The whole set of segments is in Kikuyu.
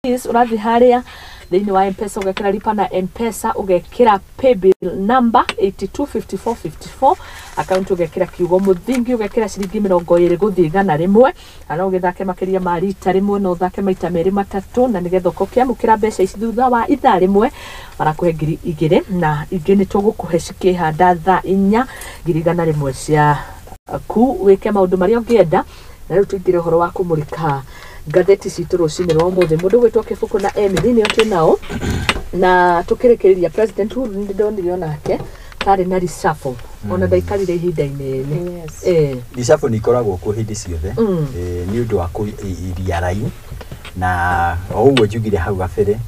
Ũrathiĩ harĩa thĩinĩ wa M-Pesa, ũgekĩra lipa na M-Pesa, ũgekĩra paybill number 825454, account ũgekĩra kiugo mũthingi, ũgekĩra ciringi 20 gũthiĩ 100. Na no ũgĩthake makĩria ma rita rĩmwe, no ũthake maita merĩ matatũ, na nĩgetha ũkorwo ũkĩamũkĩra mbeca ici thutha wa ithaa rĩmwe. Marakũhe 2000, na ingĩ nĩ tũgũkũhe cikĩhanda thaa 4, 100,000 cia ku wĩke maũndũ marĩa ũngĩenda. Na rĩu tũingĩre ũhoro wa kũmũrĩka ngathĩti citũ rũcinĩ rwa ũmũthĩ. Mũndũ gwĩtwo Kĩbũkũ na Emily nĩo twĩ nao, na tũkĩrĩkĩrĩria President Uhuru nĩ ndonire onake tarĩ na reshuffle, ona ndaikarire ihinda inene. Reshuffle nĩ ikoragwo kuo hĩndĩ ciothe, nĩ ũndũ wa kũ-realign, na o ũguo njugire hau gabere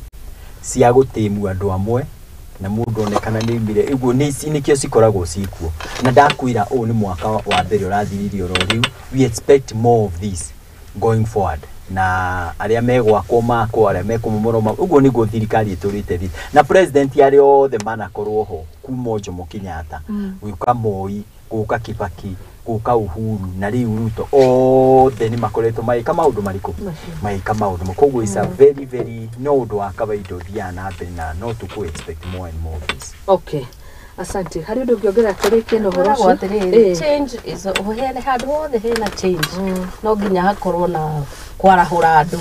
cia gũtĩmu andũ amwe na mũndũ onekana nĩ oimire ũguo nĩkĩo cikoragwo cikuo. Na ndakwĩra ũũ nĩ mwaka wa mbere ũrathirire oro rĩu. We expect more of this going forward, na arĩa megwakwo makwo, arĩa mekũmomorwo ũguo nĩguo thirikari ĩtũrĩte thi na president arĩa othe manakorwo ho kuma o Jomo Kenyatta, gũka Moi, gũka Kibaki, gũka Uhuru na rĩu Ruto, othe nĩ makoretwo magĩka maũndũ marĩkũ? Macio. Magĩka maũndũ koguo is a very very no ũndũ wa kawaida ũthiaga na mbere, na no tũkũ expect more and more of this. Okay, asante. Harĩ ũndũ ũngĩongerera tũrĩkie na ũhoro Kwĩragwo ũcio? atĩrĩrĩ, change is hene handũ hothe hena change, no nginya hakorwo na kwarahũra andũ.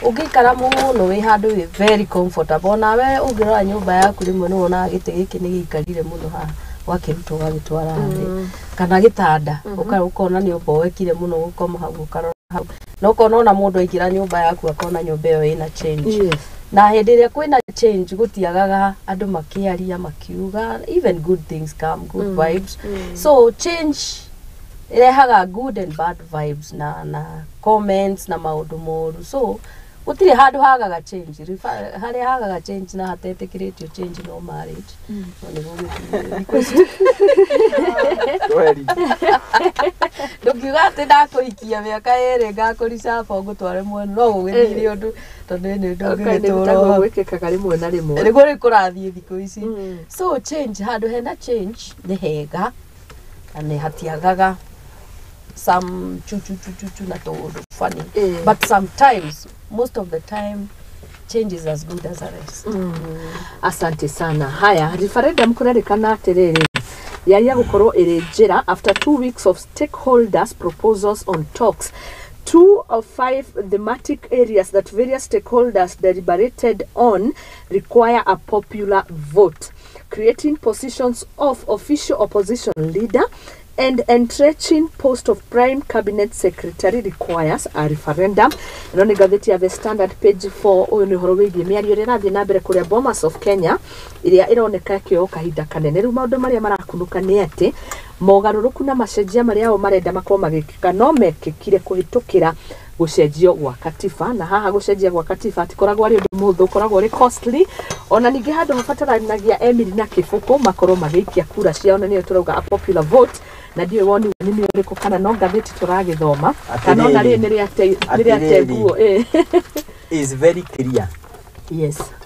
Ũngĩikara mũno wĩ handũ wĩ very comfortable, onawe ũngĩrora nyũmba yaku rĩmwe nĩ wonaga gĩtĩ gĩkĩ nĩ gĩikarire mũno haha, ũgakĩruta ũgagĩtwara harĩa, kana gĩtanda ũkona nĩ ũboekire mũno gũkoma hau, ũkarora hau na ũkona ona mũndũ aingĩra nyũmba yaku akona nyũmba ĩyo ĩna change. Na hĩndĩ ĩrĩa kwĩna change gũtiagaga andũ makĩaria makiuga, even good things come, good vibes. So change ĩrehaga good and bad vibes na comments na maũndũ moru. So gũtirĩ handũ hagaga change. Harĩa hagaga change na hatetĩkĩrĩtio change no marriage, no nĩ gũgĩthiĩ thikũ ici. Kweli. Ndũngiuga atĩ ndakũhikia mĩaka 2 ngakũricaba ngũtware mwena, no gũgĩthire ũndũ tondũ nĩ ndũngĩgĩtũra Nĩ hau. Gwĩkĩkaga rĩmwe na rĩmwe. Nĩguo rĩu kũrathiĩ thikũ ici. So change, handũ hena change nĩ hega na nĩ hatiagaga some chu chu chu chu chu na tũũndũ funny, but sometimes, most of the time, change is as good as a rest. Asante sana. Haya, referendum kũrerĩkana atĩrĩrĩ yaria gũkorwo ĩrĩ njĩra after 2 weeks of stakeholders proposals on talks. Two of five thematic areas that various stakeholders deliberated on require a popular vote: creating positions of official opposition leader and entrenching post of prime cabinet secretary requires a referendum. Ĩno nĩ ngathĩti ya The Standard, page 4. Ũyũ nĩ ũhoro wĩgiĩ mĩario ĩrĩa ĩrathiĩ na mbere kũrĩa Bomas of Kenya, ĩrĩa ĩroneka ĩkĩoywo kahinda kanene. Rĩu maũndũ marĩa marakunũka nĩ atĩ mogarũrũku na macenjia marĩa o marenda makorwo magĩkĩka no mekĩkire kũhĩtũkĩra gũcenjio gwa katiba. Na haha gũcenjia gwa katiba atikoragwo arĩ ũndũ mũhũthũ, ũkoragwo ũrĩ costly. Ona ningĩ handũ habataranagia Emily na Kĩbũkũ makorwo magĩikia kura ciao, na nĩyo tũrauga a popular vote. Na ndiũĩ woni wanyu nĩ ũrĩkũ, kana no ngathĩti tũragĩthoma, kana ona rĩrĩ nĩ rĩate nguo. Is very clear.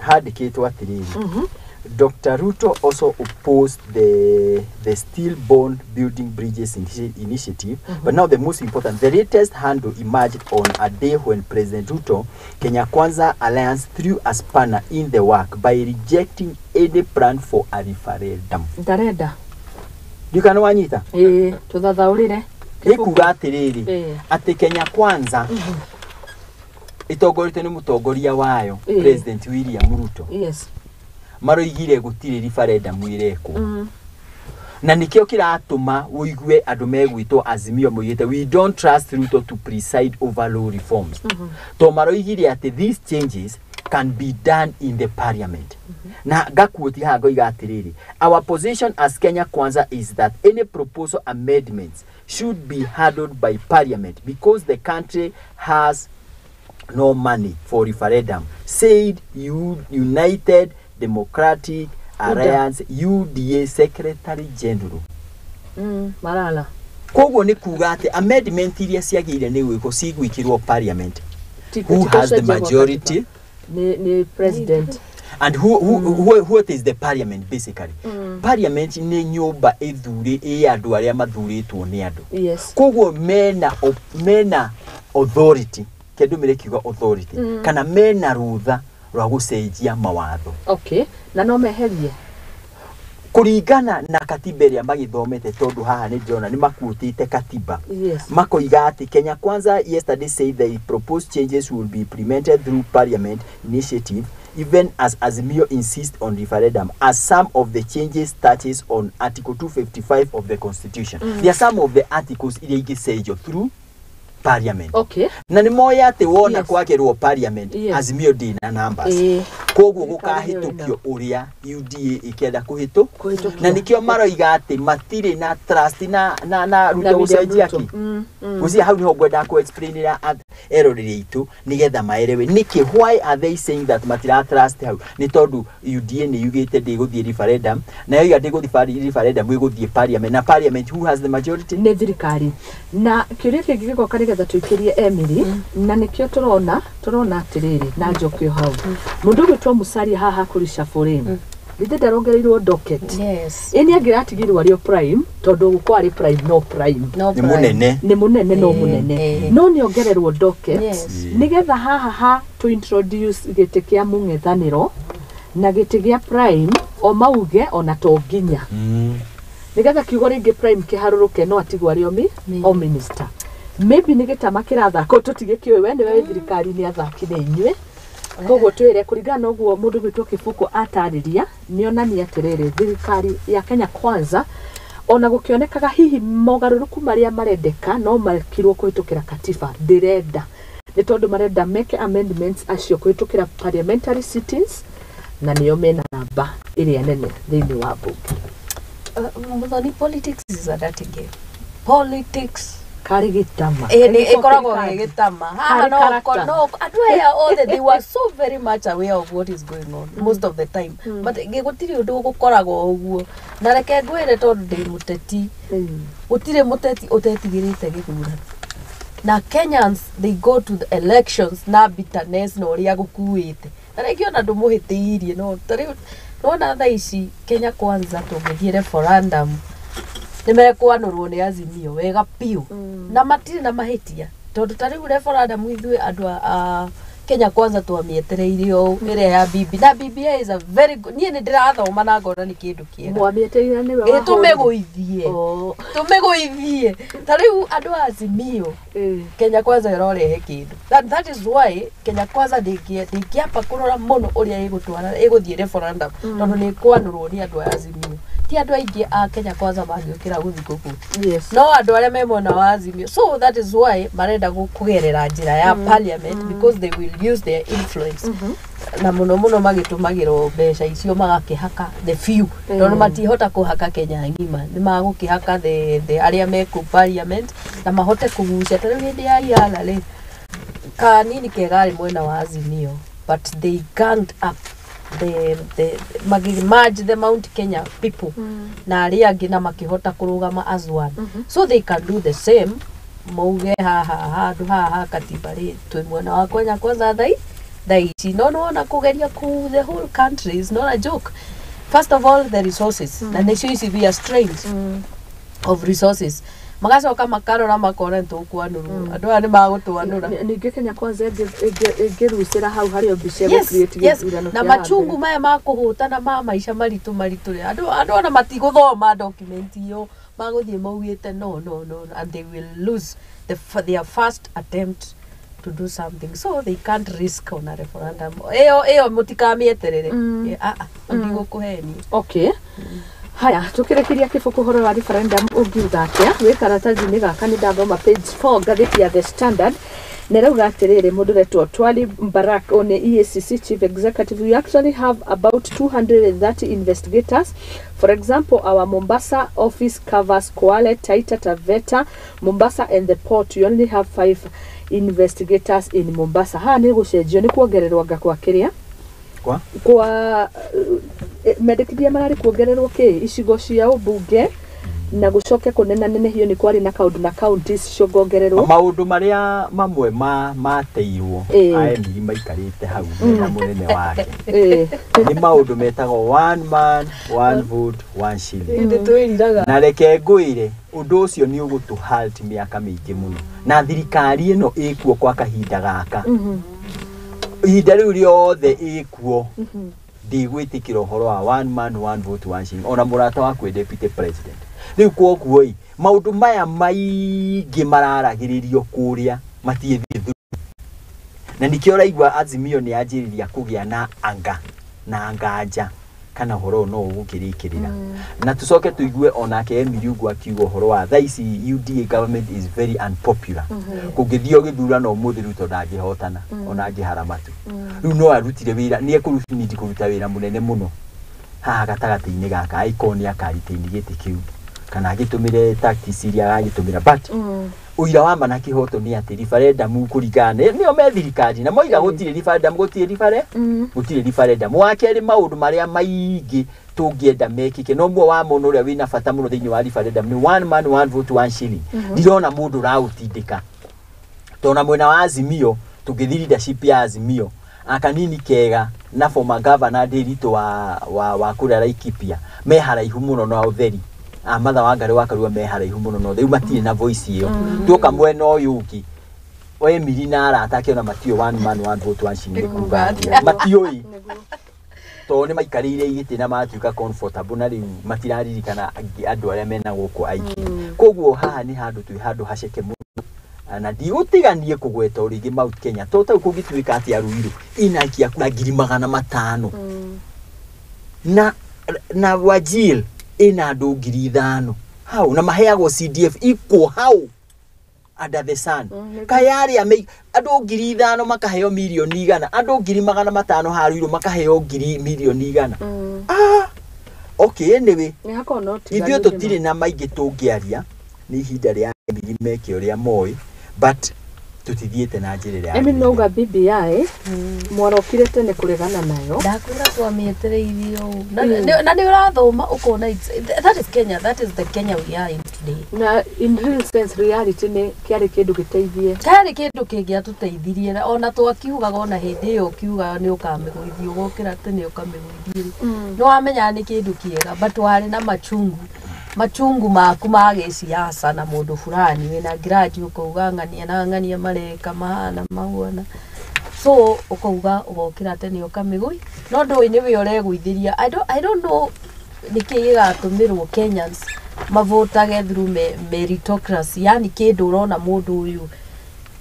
Handĩkĩtwo atĩrĩrĩ, Dr. Ruto also opposed the stillborn Building Bridges initiative. But now the most important, the latest handle emerged on a day when President Ruto Kenya Kwanza Alliance threw a spanner in the work by rejecting any plan for a referendum. Ndarenda. Ndikana wanyita? Ĩĩ, tũthathaũrĩre. Nĩ kuga atĩrĩrĩ, atĩ Kenya Kwanza ĩtongoretio nĩ mũtongoria wayo, President William Ruto, maroigire gũtirĩ referendum ĩrekwo, na nĩkĩo kĩratũma ũigue andũ megwĩtwo Azimio moigĩte, "We don't trust Ruto to preside over law reforms," to maroigire atĩ these changes can be done in the parliament. Na ngakuoti haha ngoiga atĩrĩrĩ, "Our position as Kenya Kwanza is that any proposal amendments should be handled by parliament because the country has no money for referendum," said United Democratic Alliance, UDA, Secretary General. Marala. Koguo nĩ kuga atĩ amendment iria ciagĩrĩire nĩ gwĩkwo cigwĩkĩrwo parliament. Who has the majority? Nĩ president. And who, what is the parliament basically? Parliament nĩ nyũmba ĩthurĩ ĩ andũ arĩa mathurĩtwo nĩ andũ. Koguo mena authority. Kendumire kiugo authority kana mena rutha rwa gucenjia mawatho. Okay, na no meherie kuringana na katiba ĩrĩa magithomete tondu haha nĩ ndĩrona nĩ makuĩtĩte katiba. Yes. Makoiga atĩ Kenya Kwanza yesterday said the proposed changes will be implemented through parliament initiative even as Azimio insists on referendum, as some of the changes touches on Article 255 of the Constitution. There are some of the articles iria ingĩcenjio through parliament. Okay. Na nĩ moĩ atĩ wona Yes. kwakerwo parliament, Yes. Azimio ndĩna numbers. Koguo gũkahĩtũkio ũrĩa UDA ĩkĩenda Kũhĩtũkio. na nĩkĩo maroiga atĩ matirĩ na trust na Ruto Na William gũcenjia Ruto. ki gũcia hau niho ngwendaga kũ explainĩra eroreri aitũ nĩgetha maerewe nĩkĩ, why are they saying that matira trust hau? Nĩ tondũ UDA nĩ yugĩte ndĩgũthiĩ referendum, na yoiga ndĩgũthiĩ referendum ĩgũthiĩ parliament, na parliament who has the majority? Nĩ thirikari. Na kĩũria kĩngĩ gĩgoka nĩgetha tũikĩrie Emily, na nĩkĩo tũrona atĩrĩrĩ na njokio hau mũndũ ũgwĩtwo Musalia haha kũricabũrĩ githĩ ndarongereirwo docket? Yes. Ĩ nĩ angĩratigirwo arĩ o prime, tondũ gũkorwo arĩ prime no prime. No Nĩ prime. mũnene. Nĩ mũnene no mũnene, no nĩ ongererwo docket nĩgetha haha ha to introduce gĩtĩ kĩa mũng'ethanĩro na gĩtĩ gĩa prime o mauge ona to nginya nĩgetha kiugo rĩngĩ prime kĩharũrũke no atigwo arĩ o minister. Maybe nĩ gĩtama kĩrathakwo tũtigĩkĩũĩ, we nĩwe wĩ thirikari-inĩ, athaki nĩ inyuĩ, koguo twĩre kũringana na ũguo mũndũ gwĩtwo Kĩbũkũ atarĩria nĩ onania atĩrĩrĩ, thirikari ya Kenya Kwanza ona gũkĩonekaga hihi mogarũrũku marĩa marendeka no mekirwo kũhĩtũkĩra katiba, ndĩrenda nĩ tondũ marenda meke amendments acio kũhĩtũkĩra parliamentary sittings, na nĩo mena namba ĩrĩa nene thĩinĩ wa mbunge. Muthoni, politics is a dirty game. Politics Karĩ gĩtama. Ĩ nĩ ĩkoragwo gĩ gĩtama haha. Karĩ No character. no andũ aya othe, they were so very much aware of what is going on most of the time, but gũtirĩ ũndũ gũkoragwo ũguo. Na reke ngwĩre, tondũ ndĩ mũteti, gũtirĩ mũteti ũtetigĩrĩte gĩthurano, na Kenyans, they go to the elections na bitterness na ũrĩa gũkuĩte, na rĩngĩ ona ndũmũhĩtĩirie. No ta rĩu nona thaa ici Kenya Kwanza tũngĩthiĩ referendum nĩ mekwanũrwo nĩ Azimio wega biũ, na matirĩ na mahĩtia, tondũ ta rĩu referendum ithuĩ andũ a Kenya Kwanza twamĩetereire ũũ ĩrĩa ya BB, na BBI is a very good, niĩ nĩ ndĩrathoma na ngona nĩ kĩndũ kĩega. Mwamĩetereire nĩwe Ĩ wahũrire. tũmĩgũithie. Oh, Tũmĩgũithie. Ta rĩu andũ a Azimio, Kenya Kwanza ĩrorehe kĩndũ. That is why Kenya Kwanza ndĩngĩamba kũrora mũno ũrĩa ĩgũtwara ĩgũthiĩ referendum, tondũ nĩ ĩkwanũrwo nĩ andũ a Azimio. Ti andũ aingĩ a Kenya Kwanza mangĩũkĩra gũthiĩ kũkũ, no andũ arĩa me mwena wa Azimio. So that is why marenda kũgerera njĩra ya parliament, because they will use their influence, na mũno mũno magĩtũmagĩrwo mbeca icio magakĩhaka the few, tondũ matihota kũhaka Kenya ng'ima, nĩ magũkĩhaka the arĩa me kũu parliament na mahote kũgucia. Ta rĩu hĩndĩ ya Iala rĩ, kanini kega arĩ mwena wa Azimio, but they ganged up the magĩ the Mount Kenya people na arĩa angĩ na makĩhota kũrũgama as one. So they can do the same, mauge haha handũ haha katiba rĩ, twĩ mwena wa Kenya Kwanza thaa ici. No nĩwona kũgeria ku the whole country is not a joke. First of all, the resources, na nĩcio ici, we are strained of resources. Magacoka makarora makona nĩ tũkwanũrwo, andũ aya nĩ magũtwanũra. Ningĩ Kenya Kwanza ĩngĩrucĩra hau harĩ mbica ĩgũ-create gĩthurano na kĩa machungu mbere. Maya ma kũhũtana ma maica maritũ maritũ rĩ, andũ ona matigũthoma document iyo, magũthiĩ maugĩte no, no, no, and they will lose their first attempt to do something, so they can't risk on a referendum ĩyo mũtikamĩeterere. Ah, ah, ndigũkũhenia. Okay, haya, tukirekeria kibuku ũhoro wa referendum, ũngiuga atĩa wĩ karatathi-inĩ gaka? Nĩ ndathoma page 4 ngathĩti ya The Standard, na ĩrauga atĩrĩrĩ, mũndũ ũretwo Twali Mbarak o nĩ EACC chief executive: "We actually have about 230 investigators. For example, our Mombasa office covers Kwale, Taita Taveta, Mombasa and the port. We only have five investigators in Mombasa." Haha nĩ gũcenjio, nĩ kuongererwo anga kwa kĩrĩa Kwa kwa mendekithia mararĩ kuongererwo kĩ icigo cia ũmbunge na gũcoke kũnenanenehio nĩ kwarĩ na kaũndũ na counties ciongongererwo. Maũndũ marĩa mamwe ma mateirwo Emily maikarĩte hau mena mũnene wake nĩ maũndũ metagwo one man, one vote, one shilling. Nĩ twĩriraga. Na reke ngwĩre, Ũndũ ũcio nĩ ũgũtũ halt mĩaka mĩingĩ mũno. Na thirikari ĩno ĩkuo kwa kahinda gaka. Ihinda rĩu rĩothe ĩkuo ndigwĩtĩkĩra ũhoro wa one man one vote one shilling ona mũrata waku deputy president. Rĩu koguo ĩ maũndũ maya maingĩ mararagĩrĩrio kũrĩa matiĩthiĩ. Na nikĩo ũraigua Azimio nĩ yanjĩrĩria kũgĩa na anga na nganja kana ũhoro ũyũ no ũgũkĩrĩkĩrĩra. Na tũcoke tũigue onake Emily ũguo akiuga ũhoro wa thaa ici UDA government is very unpopular. Kũngĩthio gĩthurano ũmũthĩ Ruto ndangĩhotana ona angĩhara matu. Rĩu no arutire wĩra nĩ ekũrutĩra kũruta wĩra mũnene mũno haha gatagatĩ-inĩ gaka angĩkorwo nĩ akaretain gĩtĩ kĩu kana agĩtũmĩre tactics iria agagĩtũmĩra but ũira wa ma na kĩhoto nĩ atĩ referendum kũringana nĩo me thirikari na moiga gũtirĩ referendum gũtirĩ referendum. Wa kerĩ maũndũ marĩa maingĩ tũngĩenda mekĩke no mwe wa mũno ũrĩa wĩna bata mũno thĩinĩ wa referendum nĩ one man one vote one shilling. Ndirona mũndũ ũraũtindĩka tondũ mwena wa Azimio tũngĩthiĩ leadership ya Azimio akanini kega na former governor Ndiritu wa kũrĩa Laikipia me haraihu mũno na ũtheri. Martha Wangari wa Karua me haraihu mũno na ũtheri matirĩ na voice ĩyo. Tuoka mwena ũyũ ũngĩ Emily na arata ake ona matiũĩ one man one vote one shilling nĩ kuga atĩa. Matiũĩ tondũ nĩ maikarĩire igĩtĩ na matuĩka comfortable na rĩu matiraririkana andũ arĩa mena gũkũ aingĩ. Koguo haha nĩ handũ twĩ handũ haceke mũno na ndigũtiganie kũgweta o rĩngĩ Mount Kenya to tau kũngĩtuĩka atĩ Ruiru ina aikia kura 500,000 na Wajir ina andũ 5,000 hau na maheagwo CDF equal hau under the sun. Kayari andũ 5,000 makaheo mirioni 100 andũ 500,000 ha Ruiru makaheo mirioni 100. Okay, anyway ithuĩ tũtirĩ na maingĩ tũngĩaria nĩ ihinda rĩa Emily meke ũrĩa moĩ but tutithiĩte na njĩra ĩrĩa Emily nauga BBI mwarokire tene kũregana nayo ndakwĩra twamĩetereire ũũ na nĩ ũrathoma ũkona that is Kenya, that is the Kenya we are in today. Na in real sense reality nĩ kĩarĩ kĩndũ gĩteithie kĩarĩ kĩndũ kĩngĩatũteithirie ona twakiugaga ona hĩndĩ ĩyo ũkiuga nĩ ũkamĩgũithia ũgokĩra tene ũkamĩgũithie nĩ wamenyaga nĩ kĩndũ kĩega but warĩ na machungu maku ma gĩciaca na mũndũ fulani wĩna grudge ũkauga ng'ania na ng'ania mareka mahana mahuana so ũkauga ũgokĩra tene ũkamĩgũi no ndũĩ nĩwe ũregũithĩria. I don't know nĩkĩ gĩgatũmĩrwo Kenyans mavotage through meritocracy yani kĩndũ ũrona mũndũ ũyũ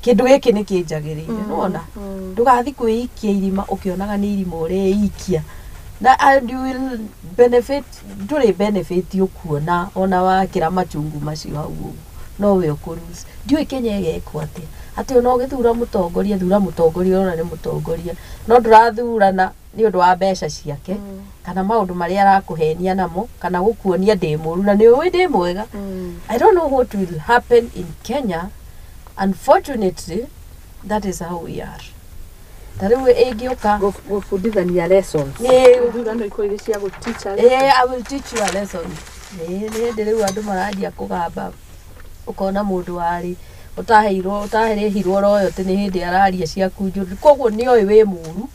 kĩndũ gĩkĩ nĩ kĩnjagĩrĩire nĩwona ndũgathiĩ kwĩikia irima ũkĩonaga nĩ irima ũreikia na and you will benefit ndũrĩ benefit ũkuona ona wakĩra machungu macio hau ũguo no we ũkũlose. Ndiũĩ Kenya ĩgekwo atĩa atĩ ona ũgĩthura mũtongoria thura mũtongoria ũrona nĩ mũtongoria no ndũrathurana nĩ ũndũ wa mbeca ciake kana maũndũ marĩa arakũhenia namo kana gũkuonia ndĩ mũru na nĩ ũĩ ndĩ mwega. I don't know what will happen in Kenya. Unfortunately that is how we are. Ta rĩu ĩngĩũka gũbundithania lessons ithurano ikorwo irĩ cia gũ-teach a lesson. I will teach you a lesson. Nĩ hĩndĩ rĩu andũ maranjia kũgamba ũkona mũndũ warĩ ũtaheirwo ũtaherĩhirwo royalty nĩ hĩndĩ araria ciaku njũru koguo nĩoĩ wĩ mũru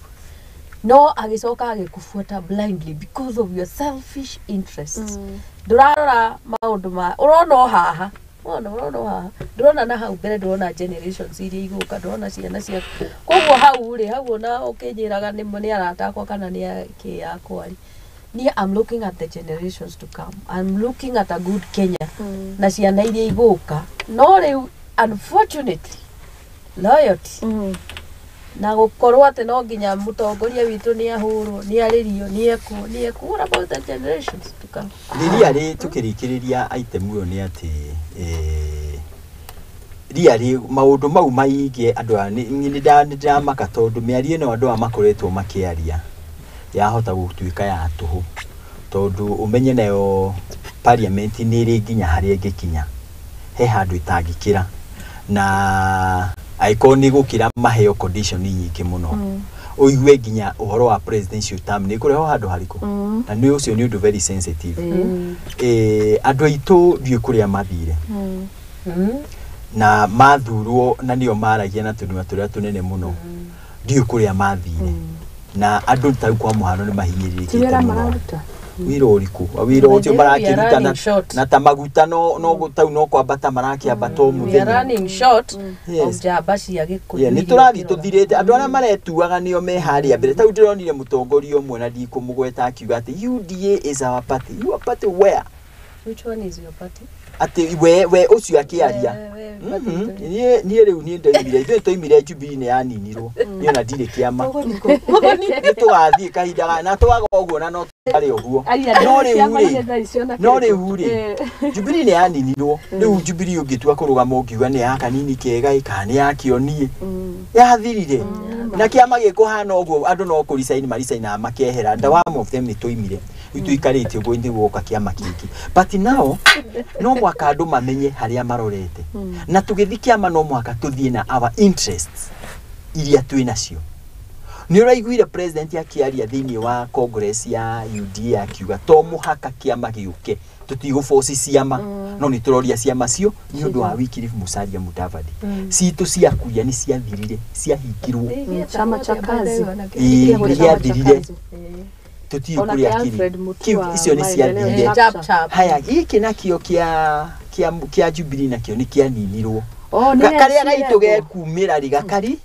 no agĩcoka agĩkũbuata blindly because of your selfish interests. Ndũrarora maũndũ ma ũrona o haha wona ũrona o haha ndũrona na hau mbere ndũrona generations iria igũka ndũrona ciana ciaku koguo hau rĩ hau ona ũkĩnjĩraga nĩ arata akwa kana nĩ kĩ yakwa rĩ niĩ I'm looking at the generations to come. I'm looking at a good Kenya na ciana iria igũka no rĩu unfortunately loyalty na gũkorwo atĩ no nginya mũtongoria witũ nĩ ahũrwo nĩ arĩrio nĩ ekwo nĩ ekwo. What about the generations to come? Rĩrĩa rĩ tũkĩrĩkĩrĩria item ĩyo nĩ atĩ rĩarĩ maũndũ mau maingĩ andũ aya nĩ ndĩramaka tondũ mĩario ĩno andũ aya makoretwo makĩaria yahota gũtuĩka ya tũhũ tondũ ũmenye nayo parliament nĩ ĩrĩ nginya harĩa ĩngĩkinya he handũ ĩtangĩkĩra na angĩkorwo nĩ gũkĩra maheo condition nyingĩ mũno ũigue nginya ũhoro wa presidential term nĩ kũrehwo handũ harĩkũ na nĩ ũcio nĩ ũndũ very sensitive. Andũ aitũ ndiũĩ kũrĩa mathire na mathurwo na nĩo maragia na tũnua tũrĩa tũnene mũno ndiũĩ kũrĩa mathire na andũ ta rĩu kwa mũhano nĩ mahinyĩrĩrĩkĩte mũno. Wĩra ũrĩkũ? Wĩra ũcio marakĩruta na ta maguta no tau no kwambata marakĩambata o We are mũthenya. running short Yes. of njamba cia Gĩkũyũ. Yeah, nĩ tũrathiĩ tũthirĩte andũ arĩa maretuaga nĩo me harĩa mbere. Tau ndĩronire mũtongoria ũmwe na ndikũmũgweta akiuga atĩ UDA is our party. Your party where? Which one is your party? Atĩ we ũcio akĩaria. Niĩ rĩu niĩ ndoimire, ithuĩ twaimire Jubilee nĩ yaninirwo. Niĩ ona ndirĩ kĩama. Nĩ tũgathiĩ kahinda na twaga ũguo na no tũkarĩ ũguo. No rĩu rĩ, Jubilee nĩ yaninirwo. Rĩu Jubilee ũngĩtua kũrũgama ũngiuga nĩ ya kanini kega kana nĩ ya kĩonie. Yathirire. Na kĩama gĩkũhana ũguo andũ no kũricaini maricainaga makehera. And one of them nĩ tũimire. Rĩu tũikarĩte ũguo nĩ gũka kĩama kĩngĩ. But now no mwaka andũ mamenye harĩa marorete. Na tũgĩthiĩ kĩama no mwaka tũthiĩ na our interests iria twĩ nacio. Nĩ ũraiguire president akĩaria thĩinĩ wa congress ya UDA akiuga to mũhaka kĩama gĩũke, tũtigũboci ciama, no nĩ tũroria ciama cio nĩ ũndũ wa Wycliffe Musalia Mudavadi. Citũ ciakuria nĩ ciathirire, ciahingirwo. Chama cha kazi. Nĩ gĩathirire. Tũtiũĩ kũrĩa kĩrĩ. Kĩu icio nĩ ciathirire. Haya, gĩkĩ nakĩo kĩa Jubilee nakĩo nĩ kĩaninirwo. Karĩa gaitũ gekumĩra rĩ gakari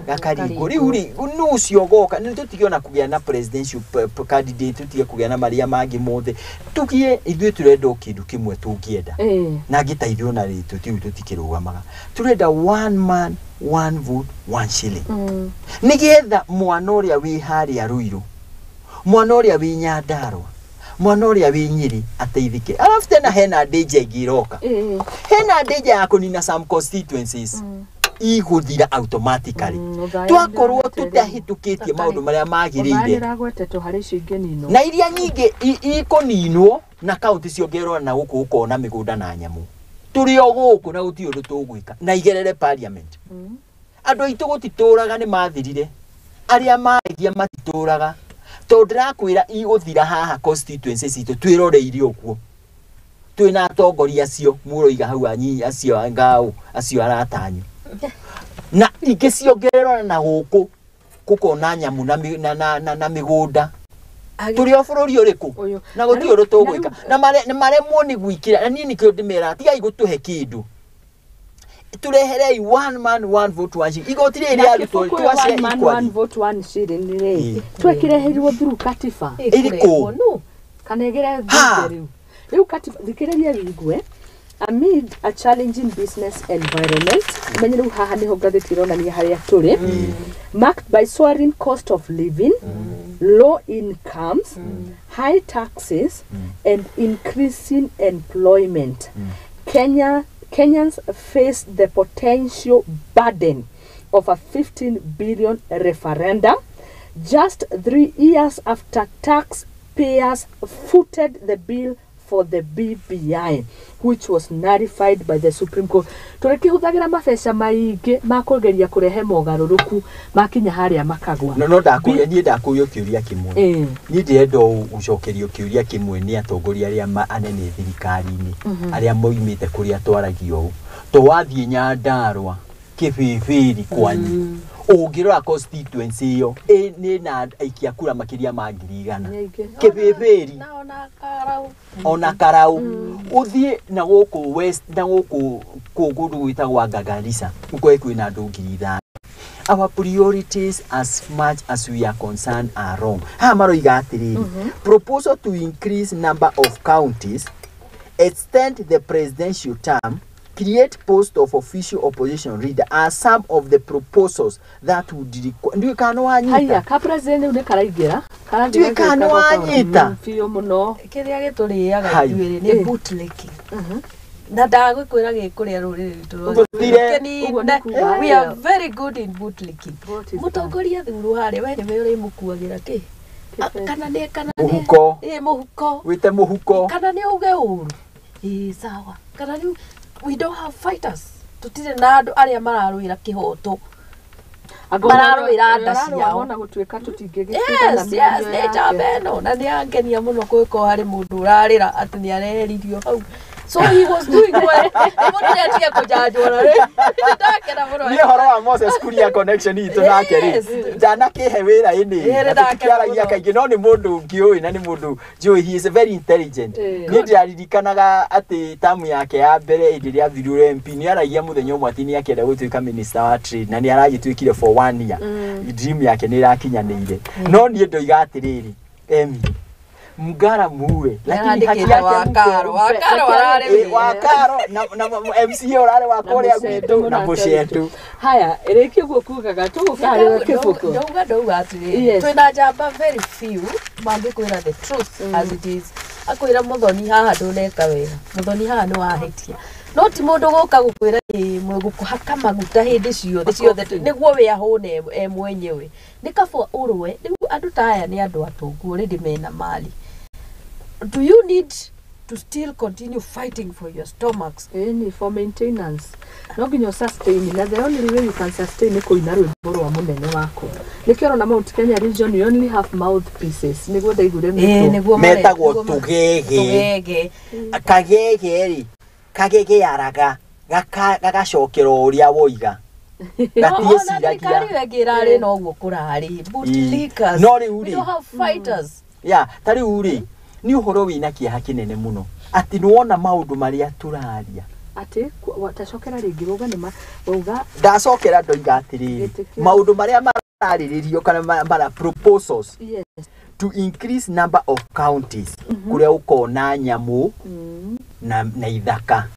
gakaringwo. Rĩu rĩ nũ ũcio ũgoka? Nĩ tũtige ona kũgĩa na presidential candidate, tũtige kũgĩa na marĩa mangĩ mothe. Tũgie ithuĩ tũrenda o kĩndũ kĩmwe tũngĩenda. Na ngĩ ta ithuĩ ona rĩ tũtiũ tũtikĩrũgamaga. Tũrenda one man, one vote, one shilling. Nĩgetha mwana ũrĩa wĩ harĩa Ruiru, mwana ũrĩa wĩ Nyandarua, mwana ũrĩa wĩ Nyĩrĩ ateithĩke. Alafu tena hena danger ĩngĩ ĩroka. Hena danger ya kũnina some constituencies igũthira automatically. Twakorwo tũtahĩtũkĩtie maũndũ marĩa magĩrĩire. Na iria nyingĩ ikũninwo na kaunti ciongererwo na gũkũ ũkona mĩgũnda na nyamũ. Tũrĩ o gũkũ na gũtirĩ ũndũ tũgwĩka na igerere parliament. Andũ aitũ gũtitũraga nĩ mathirire. Arĩa maragia matitũraga. Tondũ ndĩrakwĩra igũthira haha constituency citũ twĩroreire ũguo. Twĩna atongoria acio mũroiga hau anyi acio ngao acio aratanyu. Na ingĩ ciongererwo na gũkũ gũkona nyamũ na mĩgũnda. Tũrĩ o bũrũri ũrĩkũ? Na gũtirĩ ũndũ tũgwĩka. Na maremwo nĩ gwĩkĩra. Na niĩ nĩkĩo ndĩmeraga tigai gũtũhe kĩndũ. Tũreherei one man one vote one shilling. Igoti rĩrĩ rĩarutwo twacia one man equally. One vote one shilling rĩ twekireherirwo through katiba. Ĩrĩkũ? Kana ĩgere rĩu. Rĩu katiba thikĩrĩria wĩigue. Amid a challenging business environment, menye rĩu haha nĩho ngathĩti ĩronania harĩa tũrĩ, marked by soaring cost of living, low incomes, high taxes, and increasing employment. Kenyans face the potential burden of a 15 billion referendum just 3 years after taxpayers footed the bill for the BBI, which was nullified by the Supreme Court. Tũrĩkĩhũthagĩra mabeca maingĩ ma kũgeria kũrehe mogarũrũku makinya harĩa makagwa. No ndakũria niĩ ndakũrio kĩũria kĩmwe. Niĩ ndĩrenda gũcokerio kĩũria kĩmwe nĩ atongoria arĩa anene thirikari-inĩ arĩa moimĩte kũrĩa twaragia ũũ. To wathiĩ Nyandarua kĩbĩbĩri kwanyu ũngĩrora constituency ĩyo nĩ na aikia kura makĩria ma 100,000. Kĩbĩbĩri ona Karau ũthiĩ na gũkũ west na gũkũ kũndũ gwĩtagwo Garissa ũkore kwĩna andũ 5,000. Our priorities as much as we are concerned are wrong. Haha maroiga atĩrĩrĩ, proposal to increase number of counties, extend the presidential term, create post of official opposition leader are some of the proposals that would require. Ndiũĩ kana nĩwanyita. Haya, ka president rĩu nĩ karaingĩra. Ndiũĩ kana nĩwanyita. Biũ mũno. Kĩrĩa gĩtũrĩaga ithuĩ nĩ bootlicking. Na ndagũkwĩra gĩkũrĩa rũrĩrĩ rwitũ rwothe. We are very good in bootlicking. Mũtongoria thurwo harĩa we nĩwe ũrĩmũkuagĩra kĩ? Kana nĩ mũhuko. Mũhuko. Wĩte mũhuko. Kana nĩ uge ũru. Sawa. Kana rĩu we don't have fighters. Tutire na andũ arĩa mararũĩra kĩhoto. Mararũĩra nda ciao. Ona gũtuĩka tũtingĩgĩtigana. Yes, yes, nĩ njamba ĩno. Na nĩ angenia mũno kũngĩkorwo harĩ mũndũ ũrarĩra atĩ nĩ areheririo hau. So he was doing well. Mũndũ nĩ atige kũjanjwo na rĩ. Ndakena mũno. Nĩ ũhoro wa Moses Kuria connection itũ nake rĩ. Ndanakĩhe wĩra ĩnĩ. Tũtiaragia kaingĩ no nĩ mũndũ ngĩũĩ na nĩ mũndũ njũĩ he is very intelligent. Niĩ ndĩraririkanaga atĩ tamu yake ya mbere hĩndĩ ĩrĩa athurirwo MP nĩ aragia mũthenya ũmwe atĩ nĩ akĩenda gũtuĩka minister wa trade na nĩ aragĩtuĩkire for 1 year. Dream yake nĩ ĩrakinyanĩire. No niĩ ndoiga atĩrĩrĩ, Emi Mgara muwe lakini haki yake Wakaro Wakaro na MCA urare wa kuria gwitu na mucetu haya irikia guo kugaga tugukarĩwe kĩbũkũ ndauga atĩrĩrĩ twĩna njamba very few mangĩkwĩra the truth as it is akwĩra Muthoni haha ndũneka wega Muthoni haha nĩ wahĩtia no ti mũndũ gũka gũkwĩra gũkũhaka maguta hĩndĩ ciothe ciothe nĩguo we ahũne e mwenyewe nĩ kaba ũrũe rĩu andũ ta aya nĩ andũ atongu already mena mali. Do you need to still continue fighting for your stomachs? Any for maintenance. No nginya sustain na the only way you can sustain ni kuina rwimbo rwa munene waku. Nikio rona Mount Kenya region you only have mouthpieces. Niguo ndaigure mito. Metagwo tugege. Tugege. Kagege ri. Kagege yaraga. Gagacokera uria woiga. Gatie ciragia. No guo kurari. Bootlickers. No riu ri. We don't have fighters. Yeah, ta riu ri. Ni uhoro wina kieha kinene muno ati niwona maundu maria turaria ati watacokera ringi wauga ni wauga ndacokera ndoiga atiriri maundu maria marariririo kana mara proposals yes to increase number of counties kuria ukona nyamu na ithaka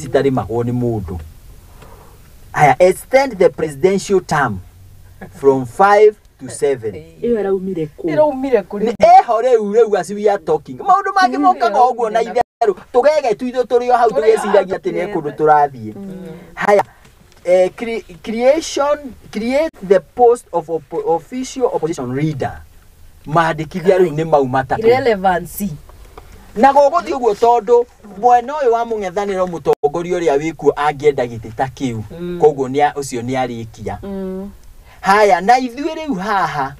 citarimagwo ni mundu. Aya, extend the presidential term from 5 to 7. Iyo iraumire ku. Iraumire kuri. Ni eho riu as we are talking. Maundu mangi mokaga uguo na itheru. Tugege tu turi o hau tugeciragia ati ni kundu turathie. Haya, create the post of official opposition leader. Mandikithia riu ni mau matatu. Irrelevancy. Na guguthii uguo tondu mwena uyu wa mung'ethaniro mutongoria uria wikuo angienda giti ta kiu. Koguo ni ucio ni arikia. Haya na ithuĩ rĩu haha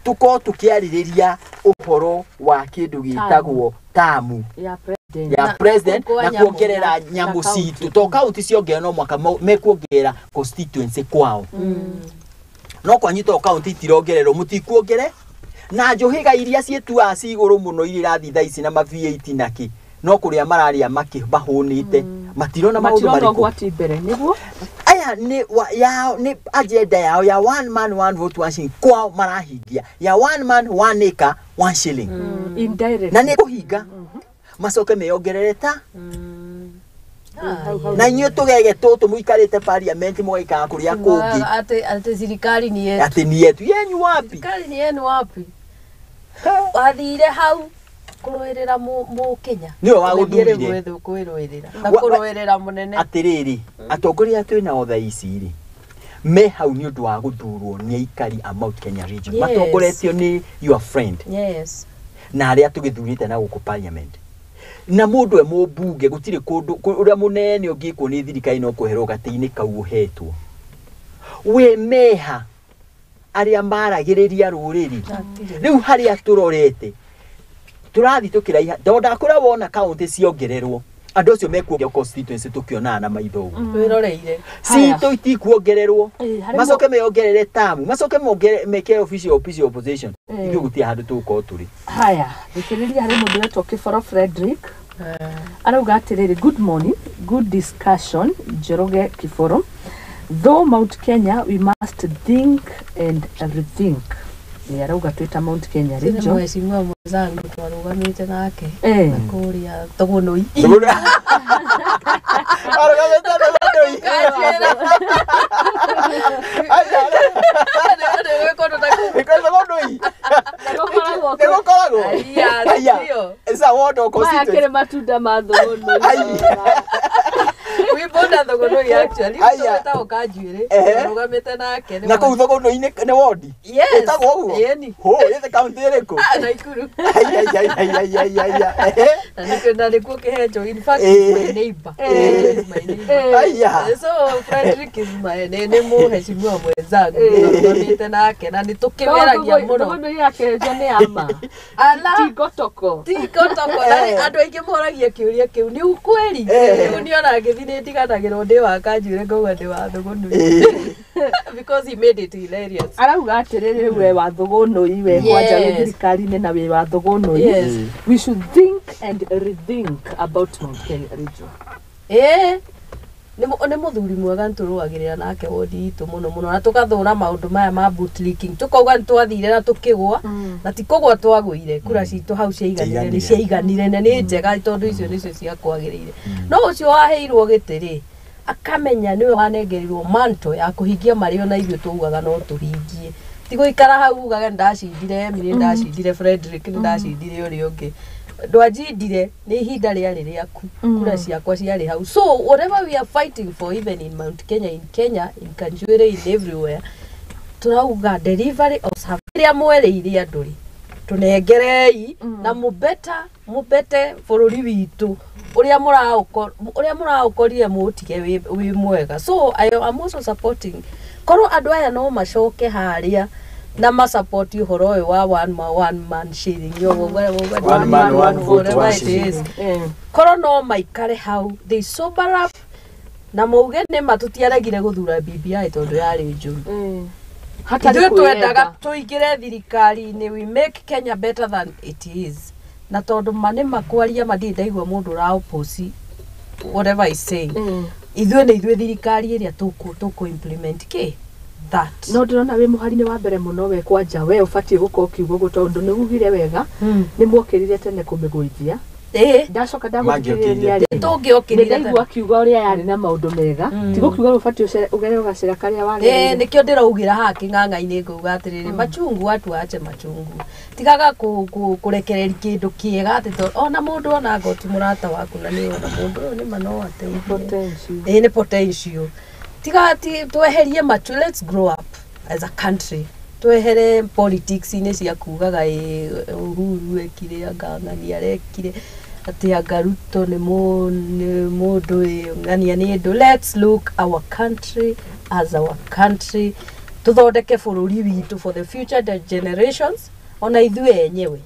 tukorwo tukiarĩrĩria ũhoro wa kĩndũ gĩtagwo tamu ya president na kuongerera nyamũ citũ to kaunti ciongerera no mwaka mekuongerera constituency kwao no kwanyu to kaunti itirongererwo mũtikuongere na njũhĩga iria ciĩtuaga ci igũrũ mũno iria irathiĩ thaa ici na ma V8 na kĩ no kũrĩa mararia mahũnĩte matirona maũndũ marĩkũ ũgwati mbere nĩguo aya ni yao ni agenda yao ya one man one vote one shilling kwao marahingia ya one man one acre one shilling indirect na ni kuhinga macoke meyongerere ta na inyuĩ tũgege tũtũ mũikarĩte parliament mũgaikara kũrĩa kũngĩ ati thirikari ni yetu ati ni yetu yenyu wapi thirikari ni yenu wapi wathire hau kuruirira mu Kenya niwe waguthurire kwirũĩrĩra na kũrũĩrĩra mũnene atiriri atongoria twĩ nao thaa ici rĩ me hau nĩ ũndũ wa gũthurwo nĩ aikari a Mount Kenya region matongoretio nĩ your friend yes na arĩa tũgĩthurĩte na gũkũ parliament na mũndũ e mũmbunge gũtirĩ kũndũ ũrĩa mũnene ũngĩkwo nĩ thirikari no kweherwo gatĩ-inĩ kau ũhetwo wĩ meha arĩa maragĩrĩria rũrĩrĩ rĩu harĩa tũrorete turathi tukiraiha ndonda kura wona kaunti ciongererwo andu acio mekuongererwo constituency tukionaga na maitho uguo twiroreire citũ itikuongererwo macoke meyongerere tamu macoke meke official opposition ithuĩ gũtirĩ handũ tũgũkorwo tũrĩ. Haya thikĩrĩria harĩ mũndũ wetwo Kĩboro Frederick arauga atĩrĩrĩ, good morning, good discussion Njoroge Kĩboro. Though Mount Kenya we must think and rethink. Ni arauga twita Mount Kenya region. Mheshimiwa mwenzangu twarugamite nake na kuria Thugunui. Arugamite na Thugunui. Aya matunda ma Thugunui. Wimbo Ona Thogonoi actually tũgĩtagwo Kanjuĩrĩ tũrũgamĩte nake na kũu Thogonoi nĩ wodi ĩtagwo ũguo ho ĩthe kaunti ĩrĩkũ? Naikuru. Ai Na nĩkuo Kĩhenjo, in fact is my neighbor. Is my neighbor. So Frederick is my nĩ mũheshimiwa mwenzangu tũrũgamĩte nake na nĩ tũkĩmeragia mũno. Thogonoi ya Kĩhenjo nĩ ama. Ala ti gotoko. Ti gotoko. Na andũ aingĩ moragia kĩũria kĩu nĩ ukweli? Rĩu niĩ ona ngĩthiĩ nĩ ndiganagĩrwo ndĩ wa Kanjuĩrĩ ngauga ndĩ wa Thogonoi. Because he made it hilarious. Arauga atĩrĩrĩ we wa Thogonoi we kwanja wĩ thirikari-inĩ na wĩ wa Thogonoi. We should think and rethink about Mount Kenya region. Nĩ mũthuri mwega nĩtũrũagĩrĩra nake wodi itũ mũno mũno na tũgathũra maũndũ maya ma bootlicking tũkauga nĩtwathire na tũkĩgwa na ti kũgwa twagũire kura citũ hau ciaiganire nĩ ciaiganire na nĩ njega tondũ icio nĩcio ciakwagĩrĩire. No ũcio waheirwo gĩtĩ rĩ akamenya nĩwe wanengerirwo manto ya kũhingia marĩa ona ithuĩ twaugaga no tũhingie. Ti gũikara hau ugage nĩndacindire Emily, nĩndacindire Frederick, nĩndacindire ũrĩa ũngĩ. Ndwanjindire nĩ ihinda rĩarĩ rĩaku kura ciakwa ciarĩ hau. So whatever we are fighting for even in Mount Kenya, in Kenya, in Kanjuĩrĩ, in everywhere, turauga delivery of service ĩrĩa mwerĩire andũ rĩ tũnengerei na mũbete bũrũri witũ ũrĩa mũraũkorire mũũtige wĩ mwega. So I am also supporting korwo andũ aya no macoke harĩa na masupport ũhoro ũyũ wa one man sharing one man one vote one shilling. Korwo no maikare hau they sober up na mauge nĩ ma tũtiaregire gũthura BBI tondũ yarĩ njũru. Ithuĩ twendaga tũingĩre thirikari-inĩ, we make Kenya better than it is. Na tondũ ma nĩ makwaria ma ndirĩ ndaigua mũndũ ũra oppose whatever is saying. Ithuĩ nĩ ithuĩ thirikari ĩrĩa tũkũ implement kĩ that. No ndĩrona wĩ mũhari-inĩ wa mbere mũno we kwanja we ũbatiĩ gũkorwo ũkiuga ũguo tondũ nĩ ugire wega nĩ mwokĩrire tene kũmĩgũithia. Ndacoka ndagũthikĩrĩria rĩ tũngĩokĩrire ndaigua akiuga ũrĩa yarĩ na maũndũ mega ti gũkiuga ũbatiĩ ũgere ũgacĩra karĩa wagĩrĩire. Nĩkĩo ndĩraugĩra haha kĩng'ang'a-inĩ ngauga atĩrĩrĩ machungu watu ache machungu tigaga kũrekereria kĩndũ kĩega atĩ tondũ ona mũndũ ona ngoti mũrata waku na nĩ ona mũndũ ũyũ nĩ ma no ateithie. Nĩ potential. Tiga tweherie machu, let's grow up as a country. Twehere politics-inĩ cia kugaga Uhuru ekire anga ng'ania arekire atĩ anga Ruto nĩ mũndũ ng'ania nĩ ndũ. Let's look our country as our country. Tũthondeke bũrũri witũ for the future generations ona ithuĩ enyewe.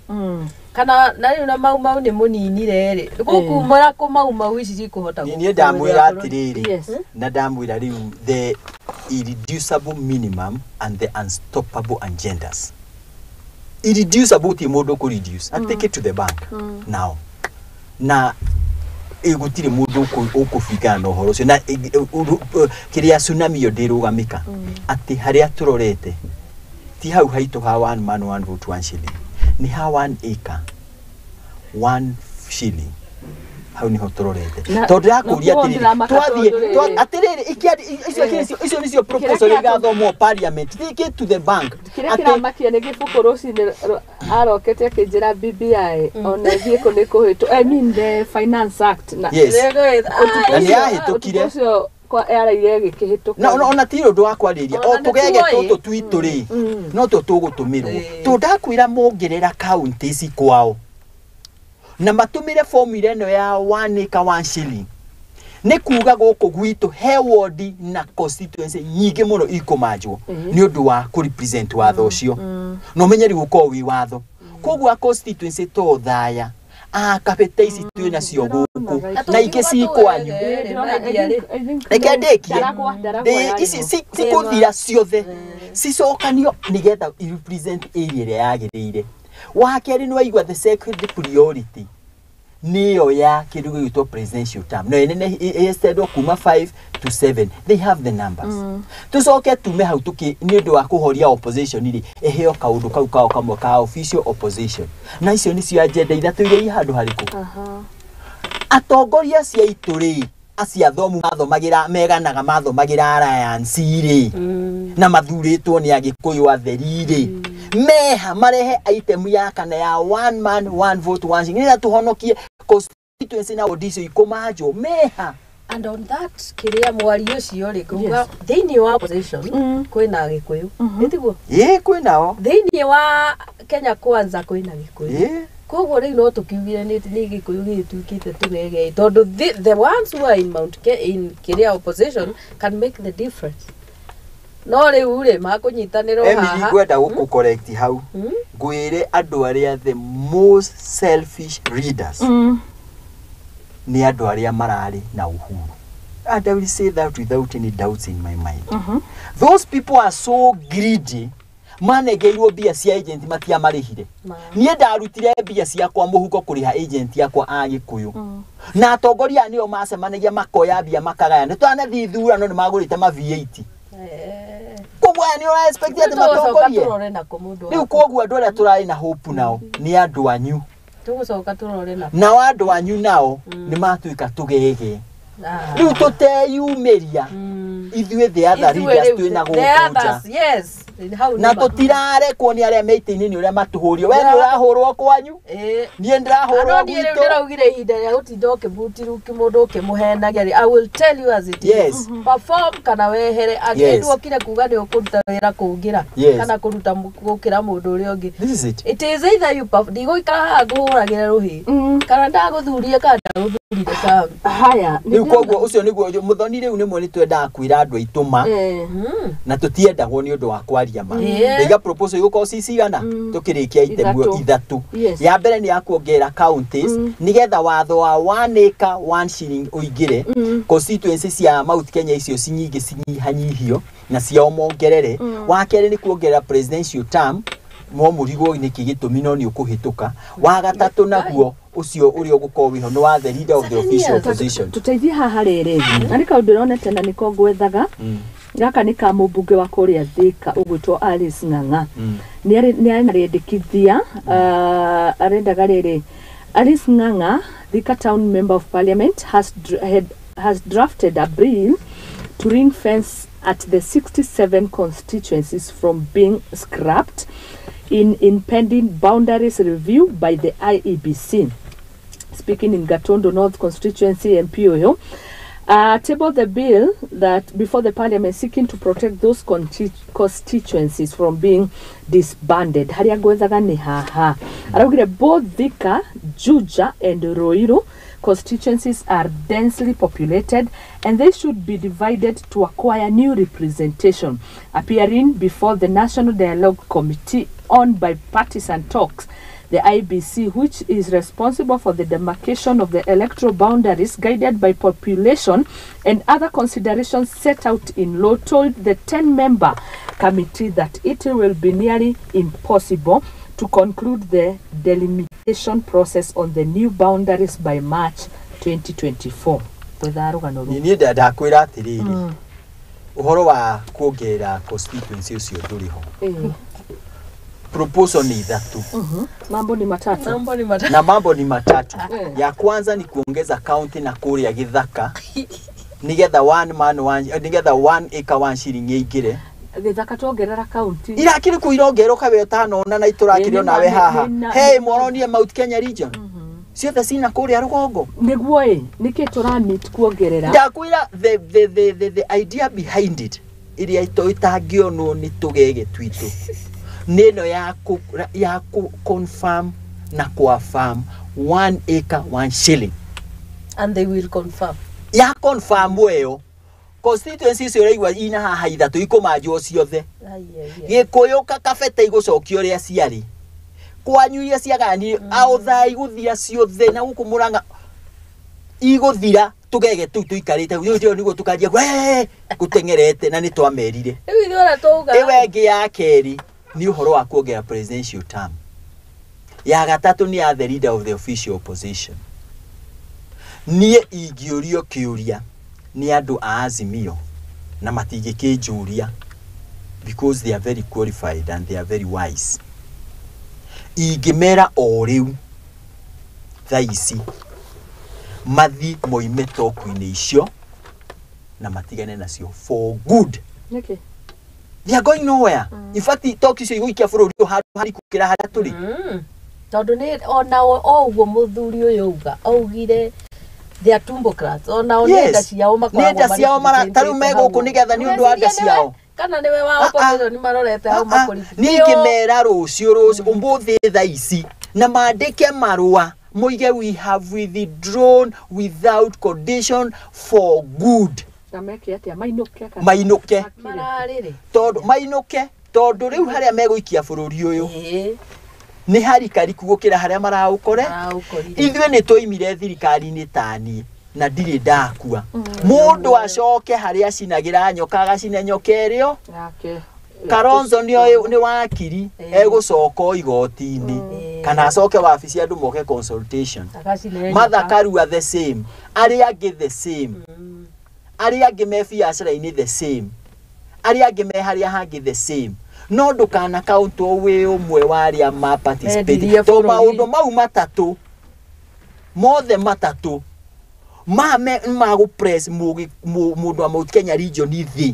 Kana na rĩu na Mau Mau nĩ mũninire rĩ gũkumũra kũ Mau Mau ici cikũhota niĩ ndamwĩra atĩrĩrĩ na ndamwĩra rĩu the irreducible minimum and the unstoppable agendas. Irreducible ti mũndũ kũ reduce and take it to the bank now. Na gũtirĩ mũndũ ũkũbingana na ũhoro ũcio na kĩrĩa tsunami ĩyo ndĩrũgamĩka atĩ harĩa tũrorete ti hau haitũ ha one man one vote one shilling ni ha 1 acre 1 shilling hau niho tũrorete tondũ ndĩrakũria atĩrĩrĩ twathiĩ atĩrĩrĩ icio nĩcio proposal igathomwo parliament take it to the bank. Kĩrĩa kĩramakia nĩ gĩbũkũ rũcinĩ arokete akĩnjĩra BBI ona ithiĩ kũ nĩ kũhĩtũ I mean the Finance Act na nĩ yahĩtũkire ũcio kwa araire gĩkĩhĩtũka na ona ti ũndũ wa kwarĩria o tũgege tũtũ twitũ rĩ no tũ tũgũtũmĩrwo tondũ ndakwĩra mongerera county ici kwao na matũmĩre formula ĩno ya 1 acre 1 shilling nĩ kuga gũkũ gwitũ he ward na constituency nyingĩ mũno ikũmanjwo nĩ ũndũ wa kũ represent watho ũcio na ũmenye rĩu ũkorwo wĩ watho koguo constituency to Thaya akabete ici twĩ nacio gũkũ na ingĩ ci kwanyu reke ndĩkie ici cikũthira ciothe cicokanio nĩgetha i represent area ĩrĩa yagĩrĩire. Wa kerĩ nĩ waigua the second priority nĩyo ya kĩndũ gĩgwĩtwo presidential term no ĩnene ĩextendwo kuma 5 to 7 they have the numbers. Tũcoke tume hau tũkĩ nĩ ũndũ wa kũhoria opposition rĩ ĩheo kaũndũ kau kao kamwe ka official opposition na icio nĩcio agenda ithatũ iria i handũ harĩkũ. Atongoria acio aitũ rĩ acio athomu mathomagĩra meganaga mathomagĩra alliance rĩ na mathurĩtwo nĩ Agĩkũyũ atheri rĩ meha marehe item ya kana ya one man one vote one shilling nĩgetha tũhonokie constituency na ward icio ikũmanjwo meha And on that kiria mwari ucio ri kuga thiini wa opposition kwina Gikuyu nitiguo Ĩĩ kwĩnao. Thiini wa Kenya Kwanza kwina Gikuyu. Ĩĩ. Koguo rĩu no tũkiugire nĩ Gĩkũyũ gĩgĩtuĩkĩte tũgege tondũ the ones who are in Mount in kĩrĩa opposition can make the difference. No rĩu rĩ makũnyitanĩrwo Emily haha. Ngwenda gũkũ correct hau. Ngwĩre andũ arĩa the most selfish leaders nĩ andũ arĩa mararĩ na uhuru. And I will say that without any doubts in my mind. Those people are so greedy. Manengeirwo mbia cia agent matiamarĩhire. Niĩ ndarutire mbia ciakwa mũhuko kũrĩha agent yakwa a Gĩkũyũ. Na atongoria aya nĩo macemanagia makoya mbia makagayana. Twanathiĩ ithurano nĩ magũrĩte ma V8. Koguo aya nĩ ũra expect atĩ matongorie. Tũrore nako mũndũ. Rĩu koguo andũ arĩa tũrarĩ na hope nao nĩ andũ anyu. Tũgũcoka tũrore nako. Nao andũ anyu nao nĩ matuĩka tũgege. Rĩu tũteyumĩria ithuĩ the other leaders twĩna gũkũ nja. Yes. Na tũtirarekwo nĩ arĩa me itĩ-inĩ nĩ ũrĩa matũhũrio. We nĩ ũrahũrwo kwanyu, niĩ ndĩrahũrwo gwitũ. Ndĩraugire ihinda rĩa gũtinda ũkĩbutiruki mũndũ ũkĩmũhenagia. I will tell you as it is. Yes. Perform kana wehere. Angĩndũ okire kuga nĩ ũkũruta wĩra kũngĩra kana kũruta gũkĩra mũndũ ũrĩa ũngĩ. This is it. It is either you perform. Ndigũikara haha ngũhũragĩre rũhĩ kana ndagũthurie kana ndagũthurire Sam. Haya. Rĩu koguo ũcio nĩguo mũthoni rĩu nĩmwe nĩ twendaga kwĩra andũ aitũ ma na tũtiendagwo nĩ ũndũ wa kwaria ma. Ndaiga proposal igũkorwo ci cigana tũkĩrĩkia itemu ithatũ. Ya mbere nĩ ya kuongerera counties nĩgetha watho wa 1 acre 1 shilling ũingĩre. Constituency cia Mount Kenya icio ci nyingĩ cinyihanyihio na ciao mongerere. Wa kerĩ nĩ kuongerera presidential term mo mũrigo nĩkĩ gĩtũmi no nĩ ũkũhĩtũka. Wa gatatũ naguo ũcio ũrĩa ũgũkorwo wĩho nĩ wa the leader of the official opposition. Tũteithie haha rĩrĩ na nĩ kaũndũ ndĩronete na nĩko ngwethaga. Gaka nĩ ka mũmbunge wa kũrĩa Thika ũgwĩtwo Alice Ng'ang'a. Nĩ arĩ na rĩendekithia arendaga rĩrĩ Alice Ng'ang'a, Thika Town Member of Parliament, has drafted a bill to ring fence at the 67 constituencies from being scrapped in impending boundaries review by the IEBC. Speaking in Gatondo North constituency, MP Oyo tabled the bill that before the parliament seeking to protect those constituencies from being disbanded. Haria gwethaga nĩ haha. Araugire both Thika, Juja and Ruiru constituencies are densely populated and they should be divided to acquire new representation. Appearing before the National Dialogue Committee on bipartisan talks, the IBC, which is responsible for the demarcation of the electoral boundaries guided by population and other considerations set out in law, told the 10-member committee that it will be nearly impossible to conclude the delimitation process on the new boundaries by March 2024. Niĩ ndakwĩra atĩrĩrĩ, ũhoro wa kuongerera constituency ũcio ndũrĩ ho. Proposal ni ithatũ. Mambo ni matatu. Mambo ni matatu. Na mambo ni matatu. Ya kwanza ni kuongeza county na kũrĩa gĩthaka nigetha one man one nigetha 1 acre 1 shilling ĩingĩre. Gĩthaka tuongerera county. Irakĩrĩ kũ irongerwo kawe ũtanona na itũrakĩrĩ onawe haha. Hey, mworonire Mount Kenya region. Ciothe cina kũrĩa rũgongo. Nĩguo ĩ, nĩkĩ tũramit kuongerera? Ndakwĩra the idea behind it iria itangĩonwo nĩ tũgege twitũ. Neno ya ku confirm na kuaffirm 1 acre 1 shilling. And they will confirm. Ya confirm weyo. Constituency icio ũraigua ina haha ithatũ ikũmanjwo ciothe. Gĩkũyũ kakabete igũcokio ũrĩa ciarĩ. Kwanyu iria ciagayanire aũthaa igũthira ciothe na gũkũ Mũrang'a igũthira tũgege tũu tũikarĩte rĩu nĩguo tũkanjia gũteng'erete na nĩ twamerire. Rĩu ithuĩ ona twauga. Ĩyo ĩngĩ ya kerĩ nĩ ũhoro wa kuongerera presidential term. Ya gatatũ nĩ ya the leader of the official opposition. Niĩ ingĩũrio kĩũria nĩ andũ a Azimio na matingĩkĩnjũria because they are very qualified and they are very wise. Ingĩmera o rĩu thaa ici mathi moime toku-inĩ icio na matigane nacio for good. Nĩkĩ? They are going nowhere. In fact, talk icio igũikia bũrũri ũyũ handũ harikũ gũkĩra harĩa tũrĩ. Tondũ nĩ ona o ũguo mũthuri ũyũ auga augire They are tumbocrats. Ona nenda ciao makoragwo. Nenda ciao mara ta riu megũkũ nĩgetha nĩ ũndũ wa nda ciao. Kana nĩwe wa opposition nĩ marorete hau makũrĩ. Niĩ ngĩmera rũciũ ũmũthĩ thaa ici na mandĩke marũa moige we have withdrawn without condition for good. Na meke atĩa mainũke kana mainũke. Mararĩrĩ. Tondũ mainũke tondũ rĩu harĩa megũikia bũrũri ũyũ. Nĩ harikariku gũkĩra harĩa maraũkore. Ithuĩ nĩ twoimire thirikari-inĩ tani na ndirĩ ndakua. Mũndũ acoke harĩa acinagĩra nyoka agacina nyoka ĩrĩo. Kalonzo nĩ wakiri egũcoka igoti-inĩ kana acoke wabici andũ moke consultation. Martha Karua the same, arĩa angĩ the same, arĩa angĩ me biacara-inĩ the same, arĩa angĩ me harĩa hangĩ the same. No ndũkana count wĩ ũmwe wa arĩa ma participate to maũndũ mau matatũ mothe matatũ ma gũ press mũndũ wa Mount Kenya region thĩ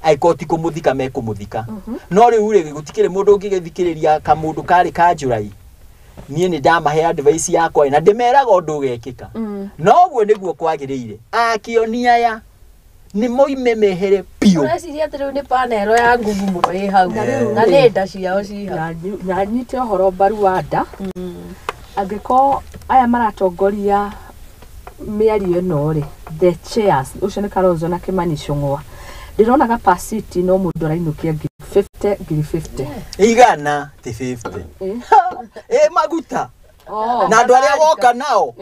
angĩkorwo ti kũmũthika mekũmũthika. No rĩu rĩ gũtikĩrĩ mũndũ ũngĩgĩthikĩrĩria kamũndũ karĩ ka Njũrai. Niĩ nĩ ndamahe advice yakwa na ndĩmeraga ũndũ ũgekĩka. No ũguo nĩguo kwagĩrĩire. Akĩonia aya nĩ moime mehere biũ. Ũreciria atĩ rĩu nĩ panel ya nguvu mũno ĩ hau na nĩ nda ciao ci hau. Na nyite ũhoro mbaru wa nda. Angĩkorwo aya maratongoria mĩario ĩno rĩ, the chairs ũcio nĩ Kalonzo na Kimani Ichung'wa, ndĩrona capacity no mũndũ arainũkia 50 ngiri 50 igana ti 50 maguta na andũ arĩa woka nao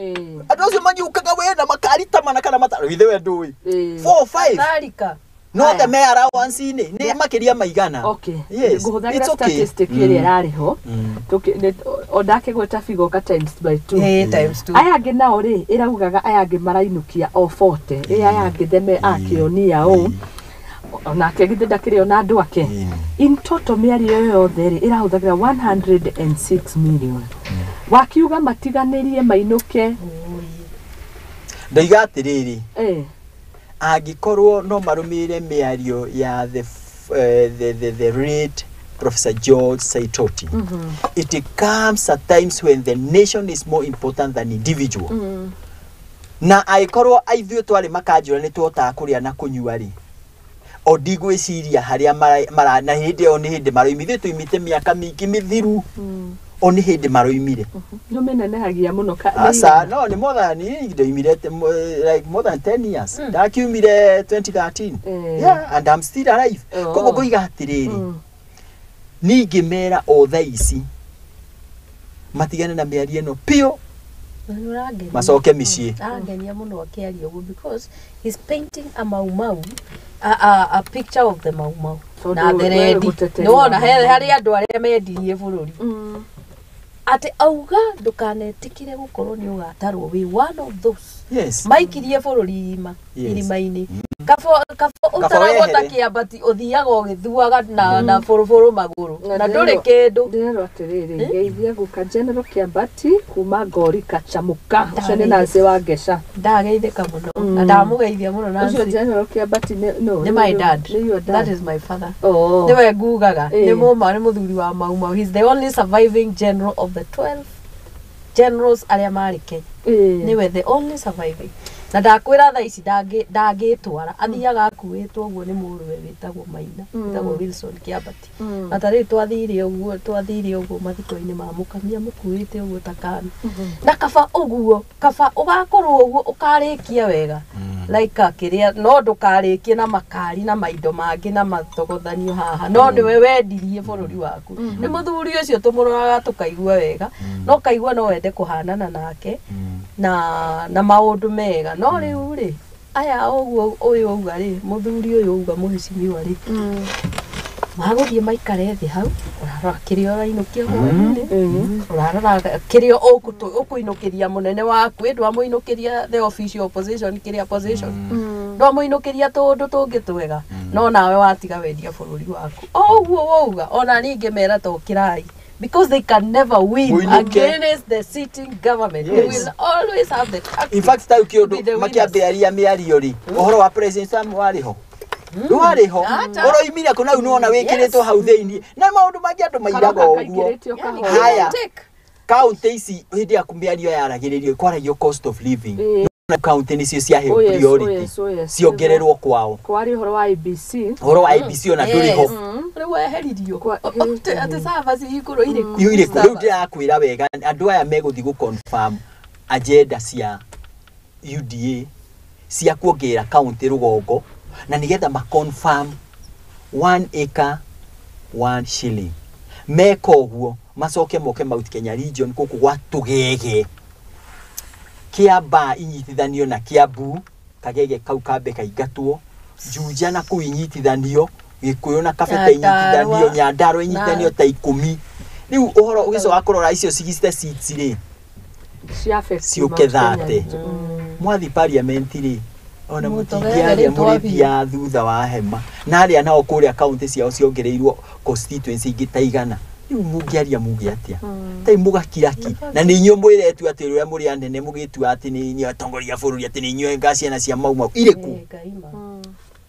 andũ acio magiũkaga wena makari ta mana kana matano ithe we ndũĩ 4 5 no the me allowance-inĩ nĩ makĩria maigana. Okay, ngũhũthagĩra statistic ĩrĩa ĩrarĩ ho o ndakĩgweta figure times by 2 times 2. Aya angĩ nao rĩ ĩraugaga aya angĩ marainũkia o 40 aya angĩ theme akĩonia ũũ onake githĩ ndakĩrĩ ona andũ ake. In total mĩario yothe rĩ ĩrahũthagĩra 106 million. Wakiuga matiganĩrie mainũke. Ndaiga atĩrĩrĩ, angĩkorwo no marũmĩrĩre mĩario ya the late Professor George Saitoti. It comes at times when the nation is more important than individual. Na angĩkorwo ithuĩ twarĩ makanjũra nĩ twotaga kũrĩa na kũnyua rĩ, o ndigwĩciria harĩa mara na hĩndĩ ĩyo nĩ hĩndĩ maroimire. Ithuĩ tũimĩte mĩaka mĩingĩ mĩthiru, o nĩ hĩndĩ maroimire. Nĩ mĩnenehagia mũno. Aca, no nĩ more than ndoimire like more than 10 years. Ndakiumire 2013. Yeah, and I'm still alive. Koguo ngoiga atĩrĩrĩ, ningĩ mera o thaa ici matigane na mĩario ĩno piũ macoke mĩciĩ. Arangenia mũno akĩaria ũguo because he's painting a Mau Mau, a picture of the Mau Mau na the ready. Nĩwona harĩ andũ arĩa mendirie bũrũri atĩ auga ndũkanetĩkĩre gũkorwo nĩ ũgatarwo wĩ one of those. Yes. Maikirie bũrũri irima-inĩ. Kabo ũtaragwo ta kĩambati ũthiaga ũgĩthuaga na bũrũbũrũ magũrũ na ndũrĩ kĩndũ. Ndĩrerwo atĩrĩrĩ, geithia guka General Kĩambati kuma Ngori Kachamuka. Ũcio nĩ Nancy wa Ngeca. Ndageithĩka mũno na ndamũgeithia mũno Nancy. Ũcio General Kĩambati nĩ my dad. That is my father. Nĩwe ngugaga nĩ mũma nĩ mũthuri wa Mau Mau. He's the only surviving general of the 12 generals arĩa marĩ Kenya. Nĩwe the only surviving. Na ndakwĩra thaa ici ndangĩtwara athiaga akuĩtwo ũguo nĩ mũrũwe wĩtagwo Maina, wĩtagwo Wilson Kĩambati. Na ta rĩu twathire ũguo mathiko-inĩ ma mũkamia mũkuĩte ũguo ta kana. Na kaba ũguo, kaba ũgakorwo ũguo ũkarĩkia wega. Like kĩrĩa no ndũkarĩkie na makari na maindo mangĩ na mathogothanio haha. No nĩwe wendirie bũrũri waku. Nĩ mũthuri ũcio tũmũroraga tũkaigua wega. No kaigua no wende kũhanana nake na maũndũ mega. No rĩu rĩ aya ũguo ũyũ auga rĩ mũthuri ũyũ auga mũhecimiwa rĩ magũthiĩ maikare thĩ hau ũrarora kĩrĩa ũrainũkia hwaĩ-inĩ, ũrarora kĩrĩa ũkũinũkĩria mũnene waku, ndwamũinũkĩria the official opposition kĩrĩa position, ndwamũinũkĩria tũũndũ tũngĩ twega, no nawe watiga wendia bũrũri waku o ũguo wauga. Ona ningĩ mera tokĩrai because they can never win against the sitting government. Yes. They will always have the tactics. In fact, tau kĩũndũ makĩambĩrĩria mĩario rĩ, ũhoro wa President Sam warĩ ho. Ndwarĩ ho. Ũroimire kũ na rĩu nĩwona wĩkĩrĩtwo hau thĩinĩ. Na maũndũ mangĩ andũ mairaga ũguo. Haya, kaunti ici hĩndĩ ya mĩario yaragĩrĩrio kwaragio cost of living. county nĩcio ciaheo priority ciongererwo kwao. Kwari ũhoro wa IBC, ũhoro wa IBC ona ndũrĩ ho. Rĩu weheririo atĩ servers igũrũ irĩkũ irĩkũ. Rĩu ndĩrakwĩra wega andũ aya megũthiĩ gũ confirm agenda cia UDA cia kuongerera county rũgongo na nĩgetha ma confirm 1 acre 1 shilling. Meka ũguo macoke moke Mount Kenya region gũkũ gwa tũgege Kiambaa inyitithanio na Kiambu, kagege kau kambe kaingatwo, Juja na kũu inyitithanio, Gĩkũyũ na Kabete inyitithanio, Nyandarua inyitithanio ta 10. Rĩu ũhoro ũgĩcoka kũrora icio 60 seats rĩ ciũke 30. Mwathi parliament rĩ ona mũtingĩaria mũrĩthia thutha wa hema na arĩa nao kũrĩa county ciao ciongereirwo constituency ingĩ ta 100. Rĩu mũngĩaria muge atĩa? Tai mũgakiraki na nĩ inyuĩ mwĩretwo atĩ rĩrĩa mũrĩ anene mũgĩtua atĩ nĩ inyuĩ atongoria a bũrũri atĩ nĩ inyuĩ nga ciana cia Mau Mau irĩkũ?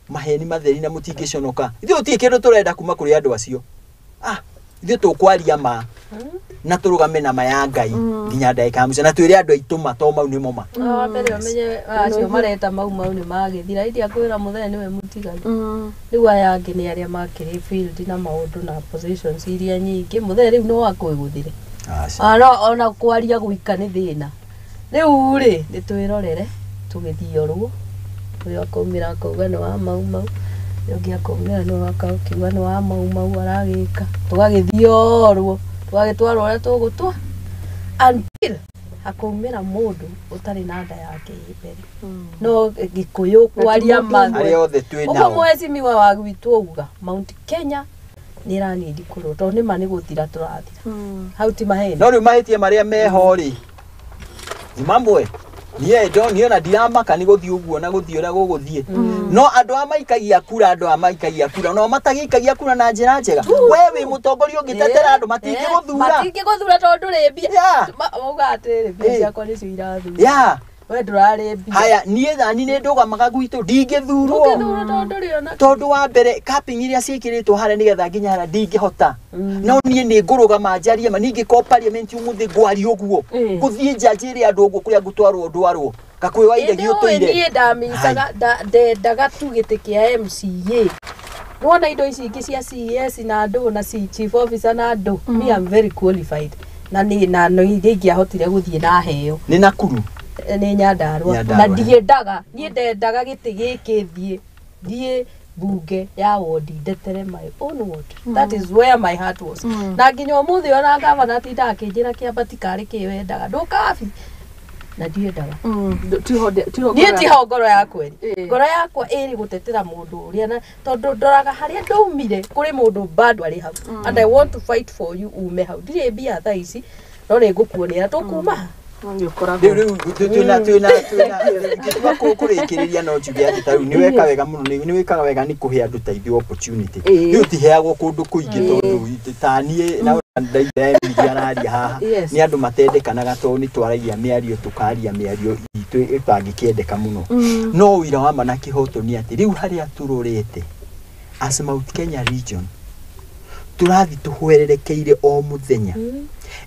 Maheni matheri na mũtingĩconoka. Ithuĩ gũtirĩ kĩndũ tũrenda kuma kũrĩ andũ acio. Ithuĩ tũkwaria ma na tũrũgame na ma ya Ngai nginya ndagĩka ya mũico na twĩre andũ aitũ ma to mau nĩmo ma. Wa mbere ũmenye acio mareta Mau Mau nĩ magĩthira indi akwĩra mũthee nĩwe mũtigari. Rĩu aya angĩ nĩ arĩa makĩrĩ field na maũndũ na positions iria nyingĩ mũthee rĩu no akwĩgũthire. Ona kwaria gwika nĩ thĩna. Rĩu rĩ nĩ twĩrorere tũgĩthiorwo ũyũ akaumĩra akauga nĩ wa Mau Mau, ũyũ ũngĩ akaumĩra nĩ akauga nĩ wa Mau Mau aragĩka, tũgagĩthiorwo tũgagĩtwarwo ũrĩa tũgũtwa until akaumĩra mũndũ ũtarĩ na nda yake ĩ mbere no Gĩkũyũ kwaria ma arĩa othe twĩ nao. Ũguo mwecimiwa wa gwitũ auga Mount Kenya nĩ ĩranindi kũrwo tondũ nĩma nĩ gũthira tũrathira hau ti maheni. No rĩu mahĩtia marĩa meho rĩ nĩ mamwe. Niĩ niĩ ona ndiramaka nĩ gũthiĩ ũguo na gũthiĩ ũrĩa gũgũthiĩ. No andũ a maikagia kura, andũ a maikagia kura no matagĩikagia kura na njĩra njega. We wĩ mũtongoria ũngĩtetera andũ matingĩgũthura. Matingĩgũthura tondũ ndũrĩ mbia. Mauga atĩrĩ mbia ciakwa nĩcio irathura. We ndũrarĩ mbia. Haya niĩ thani nĩ ndũgamaga gwitũ ndingĩthurwo. Ndũngĩthurwo tondũ ndũrĩ ona. Tondũ wa mbere capping iria ciĩkĩrĩtwo harĩa nĩgetha nginya harĩa ndingĩhota. No niĩ nĩ ngũrũgama njarie ma ningĩkorwo parliament ũmũthĩ ngwaria ũguo. Ngũthiĩ nja njĩre andũ ũguo kũrĩa ngũtwarwo ndwarwo. Gakuĩ wa iregi ũtũire. Niĩ ndamicaga ndendaga tu gĩtĩ kĩa MCA. Nĩwona indo ici ingĩ cia CES na andũ na chief officer na andũ. Me am very qualified. Na nĩ na no ingĩahotire gũthiĩ na heo. Nĩ Nakuru. Nĩ Nyandarua na ndiendaga niĩ ndendaga gĩtĩ gĩkĩ thiĩ bunge ya wodi ndetere my own ward. That is where my heart was. Na nginya ũmũthĩ ona gavana atindaga akĩnjĩra kĩamba tikarĩ kĩ wendaga ndũkabi na ndiendaga. Niĩ tiho ngoro yakwa ĩrĩ. Ngoro yakwa ĩrĩ gũtetera mũndũ ũrĩa na tondũ ndoraga harĩa ndaumire kũrĩ mũndũ bado arĩ hau and I want to fight for you ume hau. Ndirĩ mbia thaa ici no nĩ ngũkuonera tũkuma. Rĩu twĩna ngĩtua kũrĩkĩrĩria no njuge atĩ ta rĩu nĩ weka wega mũno, nĩ wĩkaga wega nĩ kũhe andũ ta ithuĩ opportunity. Rĩu tiheagwo kũndũ kũingĩ tondũ ta niĩ na ndaithia araria haha nĩ andũ matendekanaga tondũ nĩ twaragia mĩario tũkaria mĩario itũ ĩtangĩkĩendeka mũno. No ũira wa ma na kĩhoto nĩ atĩ rĩu harĩa tũrorete as Mount Kenya region tũrathi tũhwererekeire o mũthenya.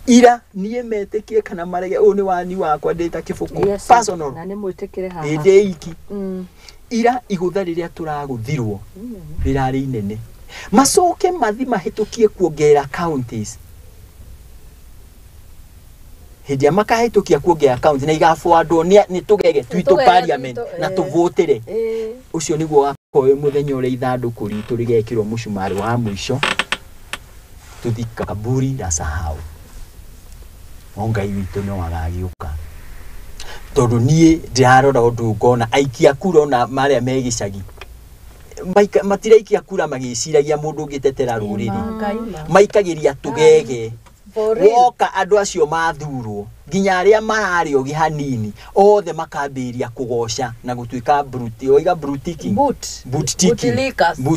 Ira niĩ metĩkie kana marege ũyũ nĩ wani wakwa ndĩ ta kĩbũkũ personal na nĩ mwĩtĩkĩre haha ndĩ iki. Ira igũtha rĩrĩa tũragũthirwo rĩrarĩ inene macoke mathi mahĩtũkie kuongerera counties hĩndĩ ĩrĩa makahĩtũkia kuongerera county na igaforwardwo nĩ tũgege twitũ parliament na tũvũtĩre ũcio nĩguo wakorwo wĩ mũthenya ũrĩa ithandũkũ ritũ rĩgekĩrwo mũcumarĩ wa mũico tũthika kaburi na sahau. No Ngai witũ no agagĩũka tondũ niĩ ndĩrarora ũndũ ngona aikia kura ona marĩa me gĩcagi matiraikia kura magĩciragia mũndũ ũngĩtetera rũrĩrĩ maikagĩria tũgege woka andũ acio mathurwo nginya arĩa mararĩ ogĩ hanini othe makambĩrĩria kũgoca na gũtuĩka oiga boot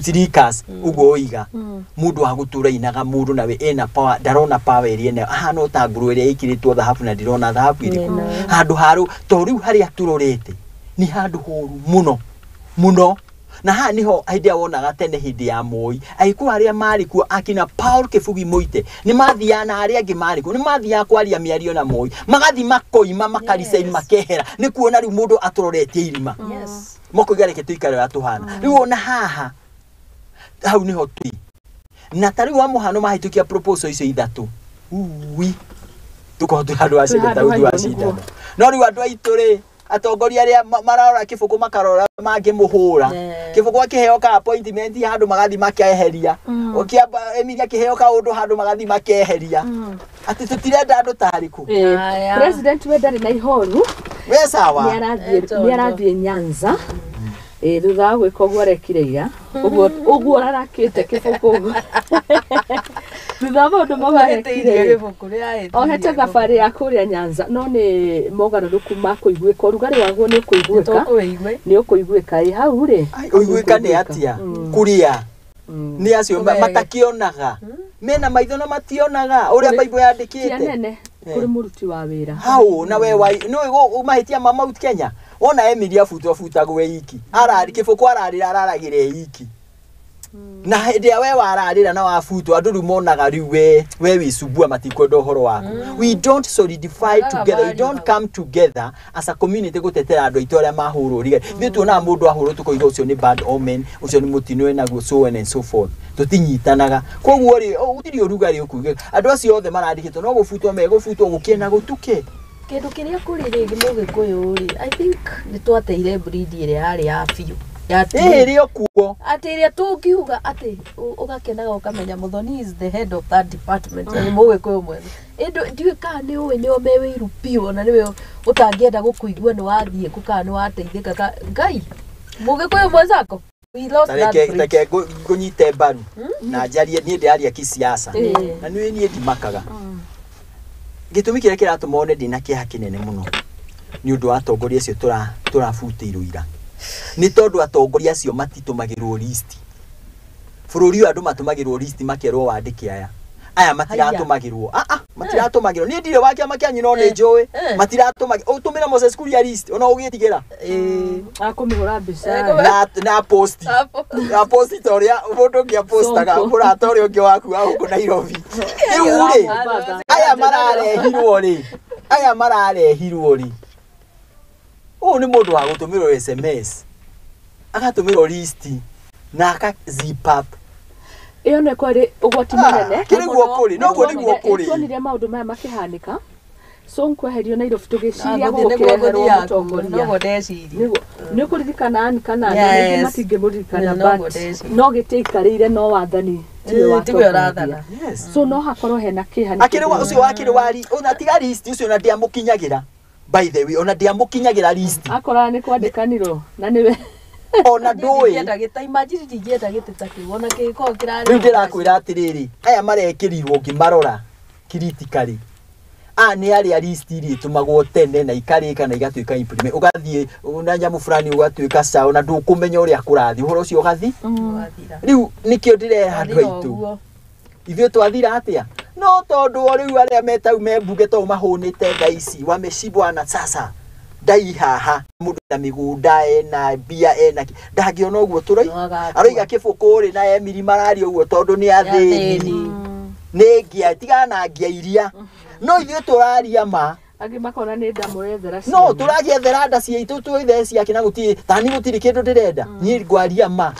lickers ũguo oiga mũndũ wa gũtũra inaga mũndũ nawe ena power ndarona power ĩrĩa enayo ahana o ta ngũrwe ĩrĩa ĩkĩrĩtwo thahabu na ndirona thahabu ĩrĩkũ handũ harũ to rĩu harĩa tũrorete nĩ handũ horu mũno mũno. Na haha niho hĩndĩ ĩrĩa wonaga tene hĩndĩ ya Moi, Agĩkũyũ arĩa marĩ kuo akina Paul Kĩbugi Mũite nĩ mathiaga na arĩa angĩ marĩ kuo nĩ mathiaga kwaria mĩario na Moi, magathiĩ makoima makaricaini, Yes. makehera nĩ kuona rĩu mũndũ atũroretie irima. Yes. Mokoiga reke tũikare ũrĩa tũhana. Rĩu ona haha hau niho tũi na ta rĩu wa mũhano mahĩtũkia proposal icio ithatũ, ui, tũkorwo twĩ handũ ha Twĩ cinda handũ ta rĩu haigũ wa cindano. No rĩu andũ aitũ rĩ, atongoria arĩa mararora kĩbũkũ makarora mangĩmũhũra. Kĩbũkũ akĩheo ka appointment handũ magathiĩ makeheria. Ũkĩamba Emily akĩheo kaũndũ handũ magathiĩ makeheria, atĩ tũtirenda andũ tarĩkũ. Aya. President we ndarĩ na ihoru. We sawa. Nĩ arathiĩ Nyanza. Ĩ thutha wa gwĩka ũguo arekire ira ũguo ũguo ararakĩte kĩbũkũ ũguo thutha wa maũndũ mau arekire rĩ, ohete thabarĩ ya kũrĩa Nyanza, no nĩ mogarũrũku ma kũiguĩka, ũrugarĩ waguo nĩ ũkũiguĩka, nĩ ũkũiguĩka ĩ hau rĩ. Ai, ũiguĩka nĩ atia kũrĩa nĩ acio Kũrĩa. matakĩonaga, mena maitho na mationaga ũrĩa Bible ti yandĩkĩte. anene kũrĩ mũruti wa wĩra. Hau na we wai no mahĩtia ma Mount Kenya, wona Emily abutwo abutagwo iki, arari kĩbũkũ ararĩra araragĩra iki, na hĩndĩ ĩrĩa we wararĩra na wabutwo andũ rĩu monaga rĩu we wĩcumbua, matikwenda ũhoro waku. We don't solidify Monaga together, we value don't hau. come together as a community gũtetera andũ aitũ arĩa mahũrwo riga. Ithuĩ tuonaga mũndũ ahũrwo tũkoiga ũcio nĩ bad omen, ũcio nĩ mũtino enaguo, so on and so forth. Tũtinyitanaga, koguo rĩ gũtirĩ ũrugarĩ ũkuigĩka. Andũ acio othe marandĩkĩtwo no gũbutwo megũbutwo gũkĩe na gũtuke. Kĩndũ kĩrĩa kũrĩ rĩngĩ mũgĩkũyũ rĩ, I think nĩ twateire breed ĩrĩa yarĩ ya biũ ya ĩĩ ĩrĩ o kuo. Atĩ ĩrĩa tũngiuga atĩ ũgakenaga ũkamenya Muthoni is the head of that department na nĩ mũgĩkũyũ mwega. Ĩndũ ndiũĩ kana nĩ ũĩ nĩo me wĩiru biũ, ona nĩwe ũtangĩenda gũkũigua nĩ wathiĩ kũ kana nĩ wateithĩka Ngai mũgĩkũyũ mwenzako, we lost that reke bridge. Reke ngũnyite mbaru na njarie niĩ ndĩraria kisiasa. Na nĩ niĩ ndimakaga gĩtũmi kĩrĩa kĩratũma one ndĩna kĩeha kĩnene mũno nĩ ũndũ wa atongoria acio tũrabutĩirwo ira, nĩ tondũ atongoria acio matitũmagĩrwo list. Bũrũri ũyũ andũ matũmagĩrwo list makerwo wandĩke aya aya, matiratũmagĩrwo. Ah ah, matiratũmagĩrwo. Niĩ ndirĩ wa kĩama kĩanyu no nĩ njũĩ. Matiratũmagĩrwo. Ũtũmĩre Moses Kuria list ona ũgĩtigĩra. Akũmĩhũra mbica. Na post na post ta ũrĩa mũndũ ũngĩ apostaga. Sonko. Mũrata ũrĩa ũngĩ waku wa gũkũ Nairobi rĩu rĩ, Mombatha. Aya mararehirwo rĩ, ũyũ nĩ mũndũ wa gũtũmĩrwo SMS, agatũmĩrwo list na aka zip up. Ĩyo nĩ kwarĩ ũgwati mũnene. Kĩrĩ guo kũrĩ, noguo nĩguo kũrĩ. Tuonire maũndũ maya makĩhanĩka, so kweherio Nairobi tũgĩciria Nĩguo gũgũkĩreherwo ngũthiaga mũtongoria. noguo ndeciria. Nĩguo nĩ ũkũririkana ani kana Yes. yes. Matingĩmũririkana. Noguo But ndeciria. no gĩtĩ aikarĩire no wathani tiwe Tiwe watongoria. ũrathana. Yes. So no hakorwo hena kĩeha nĩ Akĩrĩ ũcio wakĩrĩ wari ona tiga list ũcio ona ndiamũkinyagĩra, by the way, ona ndiamũkinyagĩra list. Akoraga nĩ kwandĩkanirwo na nĩwe. Ona ndũĩ. Ndingĩenda gĩta, imagine ndingĩenda gĩtĩ ta kĩu ona kĩngĩkorwo kĩrarĩ. Rĩu ndĩrakwĩra atĩrĩrĩ, aya marekĩrirwo ngĩmarora critically, aya nĩ arĩa list iria itũmagwo tene na ikarĩka na igatuĩka implement, ũgathiĩ na nyamũ fulani ũgatuĩka sawa na ndũkũmenya ũrĩa kũrathiĩ ũhoro ũcio ũgathi. Wathira. Rĩu nĩkĩo ndĩrera andũ Wathira aitũ. ũguo. Ithuĩ twathira atĩa? No tondũ o rĩu arĩa metau me mbunge to mahũnĩte thaa ici wameshibwa sasa ndai haha mũndũ na mĩgũnda ena mbia ena ndangĩona ũguo tũroi. No agakua. Aroiga kĩbũkũ rĩ na Emily mararia ũguo tondũ nĩ athĩni. Athĩni. Nĩ ngia tigana na ngia iria, no ithuĩ tũraria ma. Angĩ makona nĩ ndamũrethera. No tũragĩethera nda ciitũ twĩthe ciake na gũtirĩ tani gũtirĩ kĩndũ ndĩrenda niĩ ngwaria ma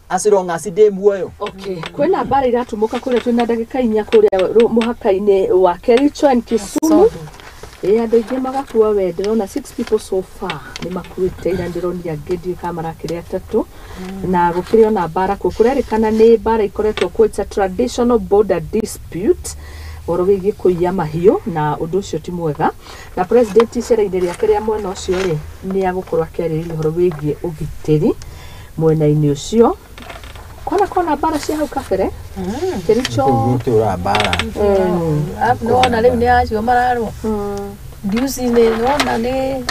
as long as ndĩ muoyo. Okay, kwĩna mbara iratumũka kũrĩa, twĩna ndagĩka 4, kũrĩa mũhaka-inĩ wa Kericho and Kisumu. Ĩ andũ aingĩ magakua, we ndĩrona six people so far nĩ makuĩte ira, ndĩronire angĩ ndiũĩ kana marakĩrĩ atatũ, na gũkĩrĩ ona mbara kuo, kũrerĩkana nĩ mbara ikoretwo kuo. It's a traditional border dispute, ũhoro wĩgiĩ kũiya mahiũ, na ũndũ ũcio ti mwega. Na president icera-inĩ rĩake rĩa mwena ũcio rĩ, nĩ agũkorwo akĩarĩrĩria ũhoro wĩgiĩ ũgitĩri mwena-inĩ ũcio. Kona kona mbara cia hau kabere Kericho. Gũtũra mbara. Nĩwona rĩu nĩ acio mararũa ndiuci-inĩ, nĩwona nĩ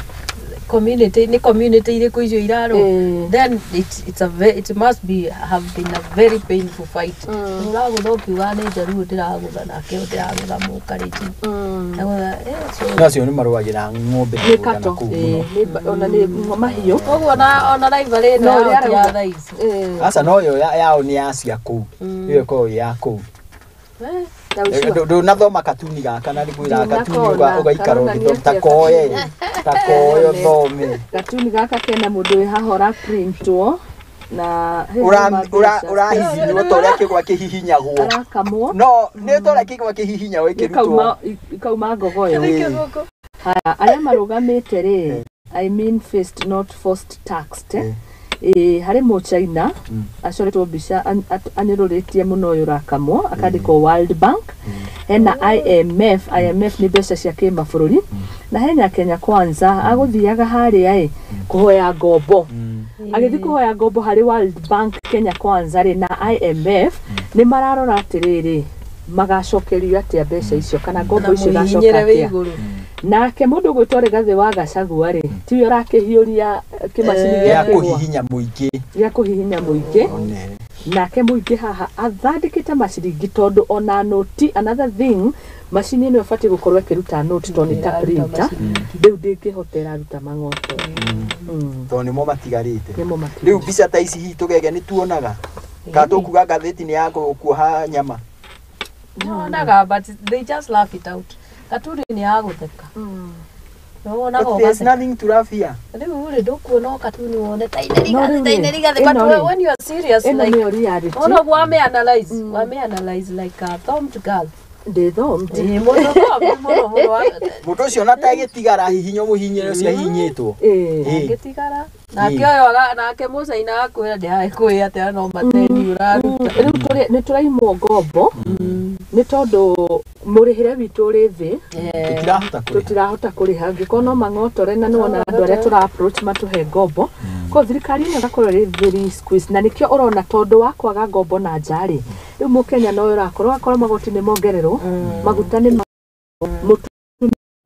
Community nĩ community irĩkũ icio irarũa? Then it must be have been a very painful fight. Ũragũtha ũkiuga nĩ Njaruo ndĩragũtha, nake ũyũ ndĩragũtha Mũkalenjin. Agũtha, so No acio nĩ marũagĩra ng'ombe nĩ mĩgũnda na kato kũu mũno. Ona nĩ mahiũ. Koguo ona rivalry ĩno No, yao ũrĩa ti ya arauga. thaa ici. Aca no yo yao nĩ ya cia kũu, ĩyo ĩkoragwo ĩ ya kũu. Na ũcio Ndũnathoma katuni gaka na nĩngwĩraga katuni Ndinakona, ũgaikara karonania ũgĩthoma ta atĩa? koe ta koe ũthome. Gatuni gaka kena mũndũ wĩ haha ũraprintwo na he hau mbeca. Ũrahihinywo ta ũrĩa kĩgwa kĩhihinyagwo. Arakamwo. No nĩ ta ũrĩa kĩgwa kĩhihinyagwo ĩkĩrutwo. Ikauma ngogoyo. Haya, arĩa marũgamĩte rĩ, I mean faced not forced taxed. Harĩ mũchaina acoretwo mbica anyũrũrĩtie mũno ũyũ ũrakamwo, akandĩkwo World Bank, hena IMF. IMF nĩ mbeca cia kĩmabũrũri, na hena Kenya Kwanza agũthiaga harĩa ĩ kũhoya ngombo. Agĩthiĩ kũhoya ngombo harĩ World Bank, Kenya Kwanza rĩ na IMF nĩ mararora atĩrĩrĩ, magacokerio atĩa mbeca icio kana ngombo icio igacoka Mũhihinyĩre wĩ atĩa. igũrũ. Nake mũndũ ũgwĩtwo Rigathĩ wa Gachagua rĩ, tiwe ũrakĩhiũria kĩmacini Gĩa gĩa kĩgwa kũhihinya mũingĩ. Gĩa kũhihinya mũingĩ. One. Nake mũingĩ haha athandĩkĩte maciringi, tondũ ona noti, another thing, macini ĩno ĩbatiĩ gũkorwo ĩkĩruta noti tondũ nĩ ta Ĩraruta printer. maciringi. Rĩu ndĩngĩhota, ĩraruta mang'oto. Tondũ nĩmo matigarĩte. Nĩmo Rĩu matigarĩte. mbica ta ici hihi tũgege nĩ tuonaga kana tũkuga ngathĩti nĩ ya kuoha nyama? Nyonaga, but they just laugh it out. Katuni nĩ ya gũtheka. Nĩwonaga But there's ũgatheka. nothing to laugh here. Rĩu rĩ, ndũkuona o katuni wone ta No, rĩu Rigathĩ, ta rĩ, Rigathĩ, but ĩno rĩ, when you are serious, ĩno like nĩyo reality. ona wame analyze like a thumbed girl. Ndĩ thumbed. Ĩĩ, mũndũ thumbed mũno mũno Mũndũ ũcio ona tagĩtigara hihinyo mũhinyĩre ũcio ahihinyĩtwo. Angĩtigara nake ũyũ nake mũcaina akwĩra ndĩrakwĩ atĩa, no mateni ũraruta. Rĩu nĩ tũraimwo ngombo nĩ tondũ mũrĩhĩre witũ ũrĩ thĩ. Tũtirahota kũrĩha. Tũtirahota kũrĩha angĩkorwo no mang'otore, na nĩwona andũ arĩa tũra approach matũhe ngombo ko thirikari ĩno ĩgakorwo ĩrĩ very squeezed, na nĩkĩo ũrona tondũ wa kwaga ngombo na nja rĩ, rĩu mũkenya no ũrakorwo akorwo magoti nĩ mongererwo, maguta nĩ mũtu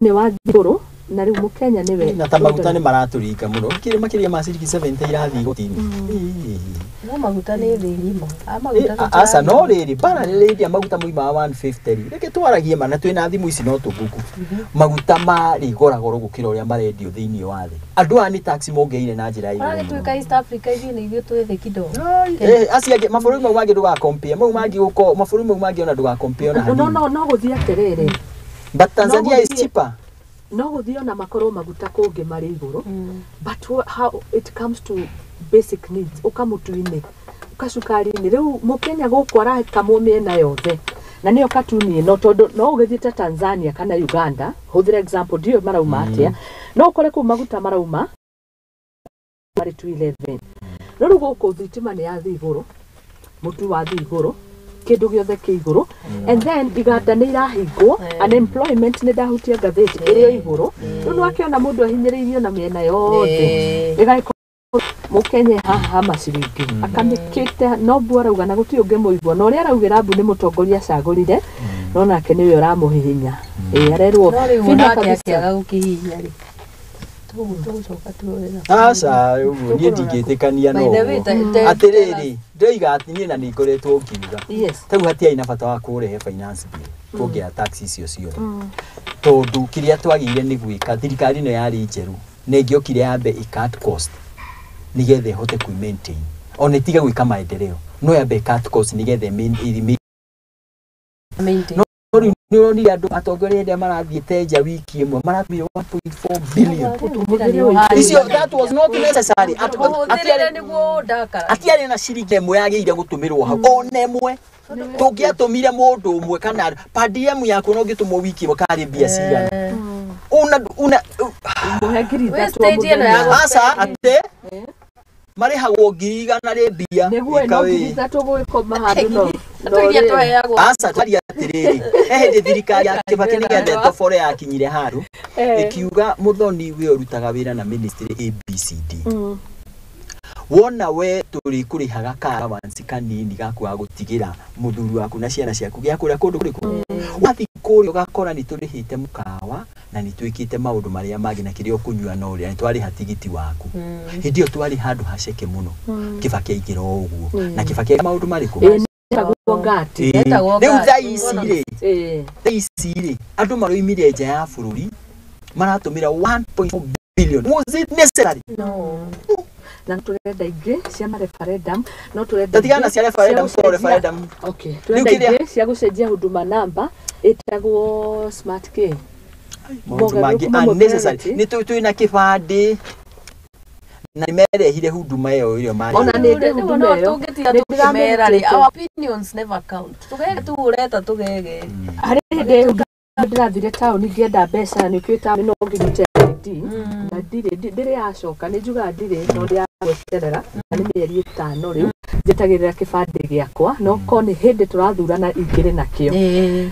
nĩ wathiĩ igũrũ, na rĩu mũkenya nĩwe Na ta maguta nĩ maratũringa mũno. Kĩrĩ makĩria ma ciringi 70 irathiĩ igoti-inĩ. No maguta nĩ thĩ ng'ima. A maguta Aca no rĩrĩ bara rĩrĩa maguta moimaga 150 rĩ, reke twaragie ma na twĩna thimũ ici no tũnguku, maguta marĩ goragoro gũkĩra ũrĩa marendio thĩinĩ wa thĩ. Andũ aya nĩ tax mongereire na njĩra ya igũrũ mũno. Ũragĩtuĩka East Africa ithuĩ nĩ ithuĩ twĩ thĩ kidogo. Acio angĩ mabũrũri mau mangĩ ndũgakompare, mau mangĩ gũko mabũrũri mau mangĩ ona ndũgakompare ona no hanini. No gũthiĩ atĩrĩrĩ, But Tanzania is gũthiĩ- cheaper. No gũthiĩ ona makorwo maguta kũngĩ marĩ igũrũ, but how it comes to basic needs, ũkamũtu-inĩ, ũkacukari-inĩ, rĩu mũkenya gũkũ arakamwo mĩena yothe, na nĩyo katuni ĩno, tondũ no ũgĩthiĩ ta Tanzania kana Uganda, hũthĩra example, ndiũĩ marauma atĩa, no ũkore kũu maguta marauma marĩ 211, no rĩu gũkũ thitima nĩ yathiĩ igũrũ, mũtu wathiĩ igũrũ, kĩndũ gĩothe kĩ igũrũ, and then iganda nĩ irahingwo, unemployment nĩ ndahutia ngathĩti ĩrĩ o igũrũ. Rĩu nĩwakĩona mũndũ ahinyĩrĩirio na mĩena yothe, ĩgagĩkorwo mũkenya haha maciringi akamĩkĩte no mbu arauga na gũtirĩ ũngĩmũigua, na ũrĩa araugĩra mbu nĩ mũtongoria acagũrire, no nake nĩwe ũramũhihinya. Ĩ arerwo No rĩu binya onake kabisa. akĩaga gũkĩhihinya rĩ, tũgũcoka tuorera. Aca ũguo niĩ ndingĩtĩkania By the way, no atĩrĩrĩ, ndoiga atĩ niĩ na nĩ ngoretwo ngiuga tarĩu hatiarĩ na bata wa kũrehe finance bill kuongerera tax icio ciothe, tondũ kĩrĩa twagĩrĩire nĩ gwĩka, thirikari ĩno yarĩ njerũ na ĩngĩokire yambe ĩ cut cost nĩgetha ĩhote kwĩ maintain, ona ĩtige gwĩka maendeleo, no yambe ĩ cut cost nĩgetha ĩ Maintain. No rĩu nĩ ũronire andũ atongoria arĩa marathiĩte nja wiki ĩmwe maratũmire 1.4 billion icio. That was not necessary. Ũhũthĩrĩre nĩguo ndakara. Atiarĩ na ciringi ĩmwe yagĩrĩire gũtũmĩrwo hau, ona ĩmwe. Tũngĩatũmire mũndũ ũmwe kana per diem yaku no ũngĩtũmwo wiki ĩmwe karĩ mbia cigana una Mũhe ngiri Wĩ ithatũ o stage ĩno ya mũthenya. Aca atĩ marĩhagwo 100,000 rĩ mbia. Nĩguo Ĩka ĩno wĩ. 3,000 gũgĩkoma handũ no Tũiria tũheagwo. Aca twaria atĩrĩrĩ, he hĩndĩ thirikari ya Kibaki nĩgetha ĩtobore yakinyire handũ ĩkiuga mũthoni we ũrutaga wĩra na ministry ABCD, wona we tũrĩkũrĩhaga ka allowance kanini gaku ga gũtigĩra mũthuri waku na ciana ciaku gĩa kũrĩa kũndũ kũrĩkũ wathiĩ kũrĩa ũgakora nĩ tũrĩhĩte mũkawa. Na nĩ twĩkĩte maũndũ marĩa mangĩ na kĩrĩa ũkũnyua no ũrĩa nĩ twarĩha tigiti waku. Hĩndĩ ĩyo twarĩ handũ haceke mũno. Kibaki aingĩra o ũguo. Na Kibaki maũndũ marĩkũ? Rĩu thaa ici rĩ, andũ maroimire nja ya bũrũri maratũmĩra 1.4 billion. Was it necessary? No. Na turenda ingĩ cia referendum, no turenda tatigana cia referendum, so referendum. Okay, turenda ingĩ cia gũcenjia huduma namba ĩtagwo smart k. Maũndũ mangĩ unnecessary. Nĩ twĩ na kĩbandĩ na merehire huduma ĩyo ĩrĩa marĩ. Ona nĩ huduma ĩyo tũngĩtiga rĩ, our opinions never count. Tugege tũreta tugege. Harĩ hĩndĩ ndĩrathire taũni ngĩenda mbeca na nĩũkĩũĩ taũni no ngĩrute ID na ndirĩ yacoka, nĩ njugaga ndirĩ no ndĩ gweterera na nĩ mĩeri 5 rĩu njetagĩrĩra kĩbandĩ gĩakwa no ko nĩ hĩndĩ tũrathurana ingĩrĩ nakĩo.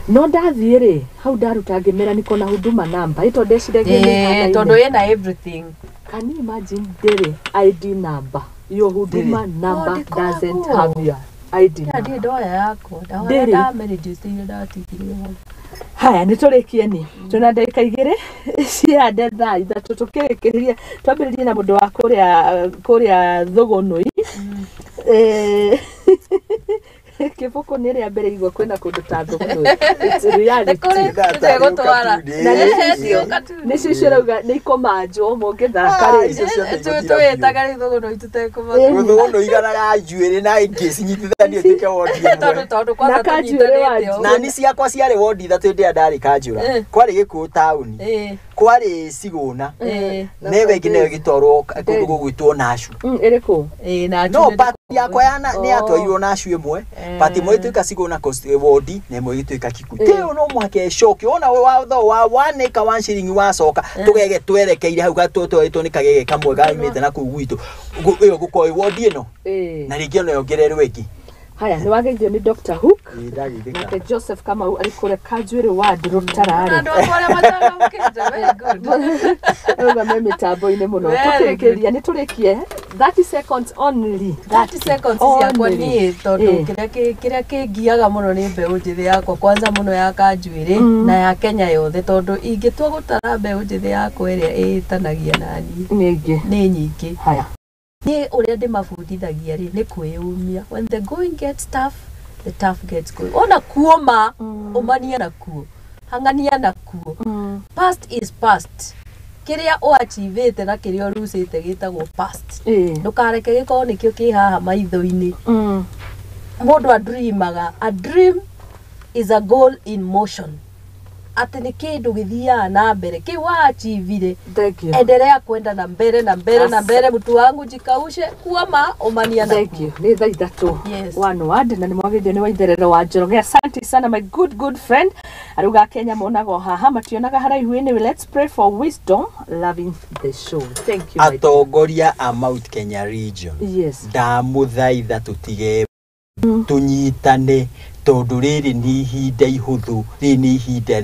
No ndathiĩ rĩ hau ndaruta ngĩmera niko na huduma namba ĩto ndeciragia nĩ tondũ ĩna everything. Can you imagine ndĩrĩ ID number? Your huduma number doesn't have your ID number. Ndiĩ ndoya yakwa ndahoya ndameregisteire ndatigire hau. Haya, nĩ tũrĩkie ni twĩna ndagĩka 2 cia thaa 3 tũkĩrĩkĩrĩria twambĩrĩrie na mũndũ wa kũrĩa Thũgũnũi. Kĩbũkũ nĩ rĩa mbere igua kwĩna kũndũ ta Thũgũnũi. It's reality. Na nĩcio icio rauga nĩ ikũmanjwo mũngĩthaka rĩ. Twĩtaga rĩ Thũgũnũi tũtekũmaka. Thũgũnũi iganaga njuĩrĩ na ingĩ cinyitithanio ituĩke wondi ĩmwe. Tondũ kwanza tũnyitanĩte. Na ni ciakwa ciarĩ wondi 3 hĩndĩ ĩrĩa ndarĩ kanjũra. Kwarĩ Gĩkũyũ taũni, kwarĩ Cigũna, newe ĩngĩ nayo ĩgĩtwarwo kũndũ gũgwĩtwo Nashu. Ĩrĩkũ? No pati yakwa nĩ yatwarirwo Nashu ĩmwe, pati ĩmwe ĩgĩtuĩka Cigũna wondi na ĩmwe ĩgĩtuĩka Kikuyu. Ĩyo no mũhaka ĩcokio. Wona watho wa 1 acre 1 shilling wacoka tũgege twerekeire hau gatwetwaĩtwo nĩ kagege kamwe gaimĩte na kũu gwitũ. Ĩyo gũkorwo ĩ wondi ĩno na rĩngĩ ona yongererwo ĩngĩ. Haya, nĩ wageithio nĩ Dr. Hook. Nake Joseph Kamau arĩ kũrĩa Kanjuĩrĩ ward Rũtararĩ. Andũ akwa arĩa macangamũkĩte, very good. Rauga me mĩtambo-inĩ mũno. Tũkĩrĩkĩrĩria nĩ tũrĩkie 30 seconds only. 30 seconds ciakwa niĩ tondũ kĩrĩa kĩngiaga mũno nĩ mbeũ njĩthĩ yakwa kwanza mũno ya Kanjuĩrĩ na ya Kenya yothe tondũ ingĩtua gũtara mbeũ njĩthĩ yakwa ĩrĩa ĩtanagia naniĩ nĩ nyingĩ. Haya. Niĩ ũrĩa ndĩmabundithagia rĩ nĩ kwĩyũmia. When the going gets tough, the tough gets going. Ona kuoma, ũmania nakuo, hang'ania nakuo. Past is past. Kĩrĩa ũachivĩte na kĩrĩa ũrucĩte gĩtagwo past. Ndũkareke gĩkorwo nĩkĩo kĩ haha maitho-inĩ. Mũndũ adreamaga. A dream is a goal in motion. Atĩ nĩ kĩndũ gĩthiaga na mbere kĩu waachivire, endelea kwenda na mbere na mbere na mbere, mtu wangu jikaushe kuama ũmania na. Thank you. Nĩ thaa 3 one word na nĩ mwagĩrĩirwo nĩ Waitherero wa Njoroge. Asante sana my good good friend. Aruga Kenya monaga o haha mationaga haraihu. Anyway, let's pray for wisdom, loving the show. Thank you. Atongoria a Mount Kenya region. Yes. Ndamũthaitha tũtige tũnyitane tondũ rĩrĩ nĩ ihinda ihũthũ, rĩrĩ nĩ ihinda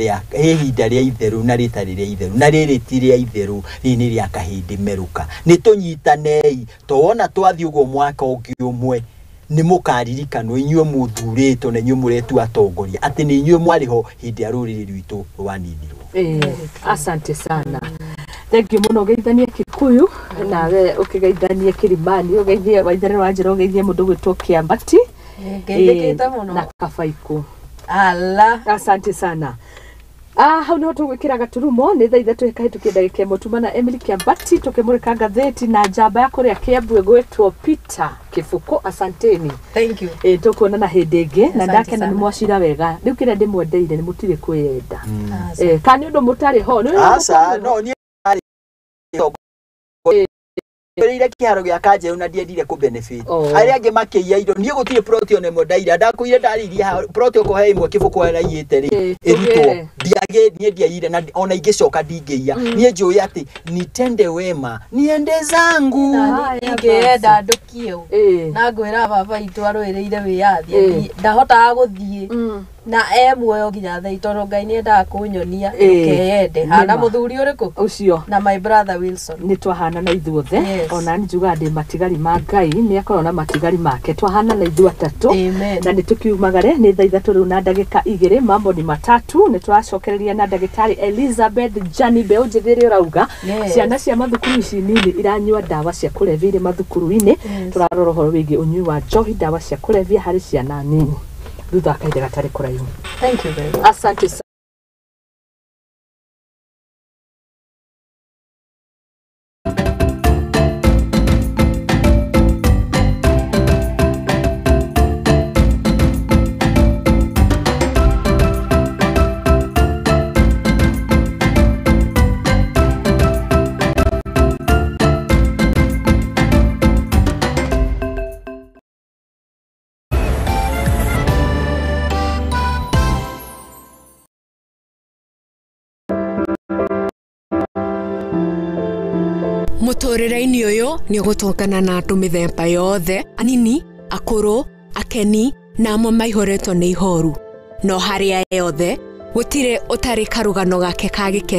rĩa itherũ na rĩtarĩ rĩa itherũ, na rĩrĩ ti rĩa itherũ, rĩrĩ nĩ rĩa kahĩndĩ merũka. Nĩ tũnyitanei to wona twathiĩ ũguo mwaka ũngĩ ũmwe nĩ mũkaririkanwo inyuĩ mũthurĩtwo na inyuĩ mũretua atongoria atĩ nĩ inyuĩ mwarĩ ho hĩndĩ ya rũrĩrĩ rwitũ rwaninirwo. Asante sana. Thank you mũno. Ũgeithanie Kikuyu nawe ũkĩgeithanie Kilimani, ũgeithie Waitherero wa Njĩra, ũgeithie mũndũ gwĩtwo Kĩambati na Kabaikũ. Ala, asante sana. Hau niho tũgwĩkĩra gaturumo nĩ thaa 3 kahĩtũkie ndagĩka 1 tuma na Emily Kĩambati tũkĩmũrĩka ngathĩti na njamba ya kũrĩa Kĩambu ĩgwĩtwo Peter Kĩbũkũ. Asanteni. Thank you. Tũkuonana hĩndĩ ĩngĩ na ndakena nĩ mwacira wega. Rĩu kĩrĩa ndĩmwendeire nĩ mũtirĩ kwĩyenda. Kana nĩ ũndũ mũtarĩ ho. Aca, no niĩ ire kĩharo gĩa Kanjeru na ndiendire kũ benefit. Arĩa angĩ makĩiya indo niĩ gũtirĩ plot ona ĩmwe ndaira ndakuire ndarĩirie ha plot okorwo he ĩmwe Kĩbũkũ araiyĩte rĩ ĩrutwo ndiagĩ niĩ ndiaiyire na ona ingĩcoka ndingĩiya. Niĩ njũĩ atĩ nitende wema niende zangu. Ingĩenda ndũkie na ngwĩra baba itũ arũĩrĩire wĩyathi ndahotaga gũthiĩ Na e muoyo nginya thaa tondũ Ngai nĩendaga kũnyonia ndũkeyende. Hana mũthuri ũrĩkũ? Ũcio. Na my brother Wilson. Nĩ twahana na ithuothe. Yes. Ona niĩ njugaga ndĩ matigari ma Ngai, nĩ akorwo na matigari make. Twahana na ithuĩ atatũ. Amen. Na nĩ tũkiumagare nĩ thaa 3 rĩu na ndagĩka 2, mambo ni matatu. Nĩ tũracokereria na ndagĩtarĩ Elizabeth Jani mbeũ njĩthĩ ĩrĩa ũrauga. Yes. Ciana cia mathukuru ici nini iranyua ndawa cia kũrebia irĩ mathukuru-inĩ. Tũrarora ũhoro wĩgiĩ ũnyui wa njohi, ndawa cia kũrebia harĩ ciana nini. Thutha wa kahinda gatarĩ kũraihu. Thank you very much. Asante sana. Mũtũrĩre-inĩ ũyũ nĩ ũgũtũngana na andũ mĩthemba yothe, anini, akũrũ, akeni na amwe maihũrĩtwo nĩ ihoru. No harĩ aya othe, gũtirĩ ũtarĩ karũgano gake ka gĩkeno.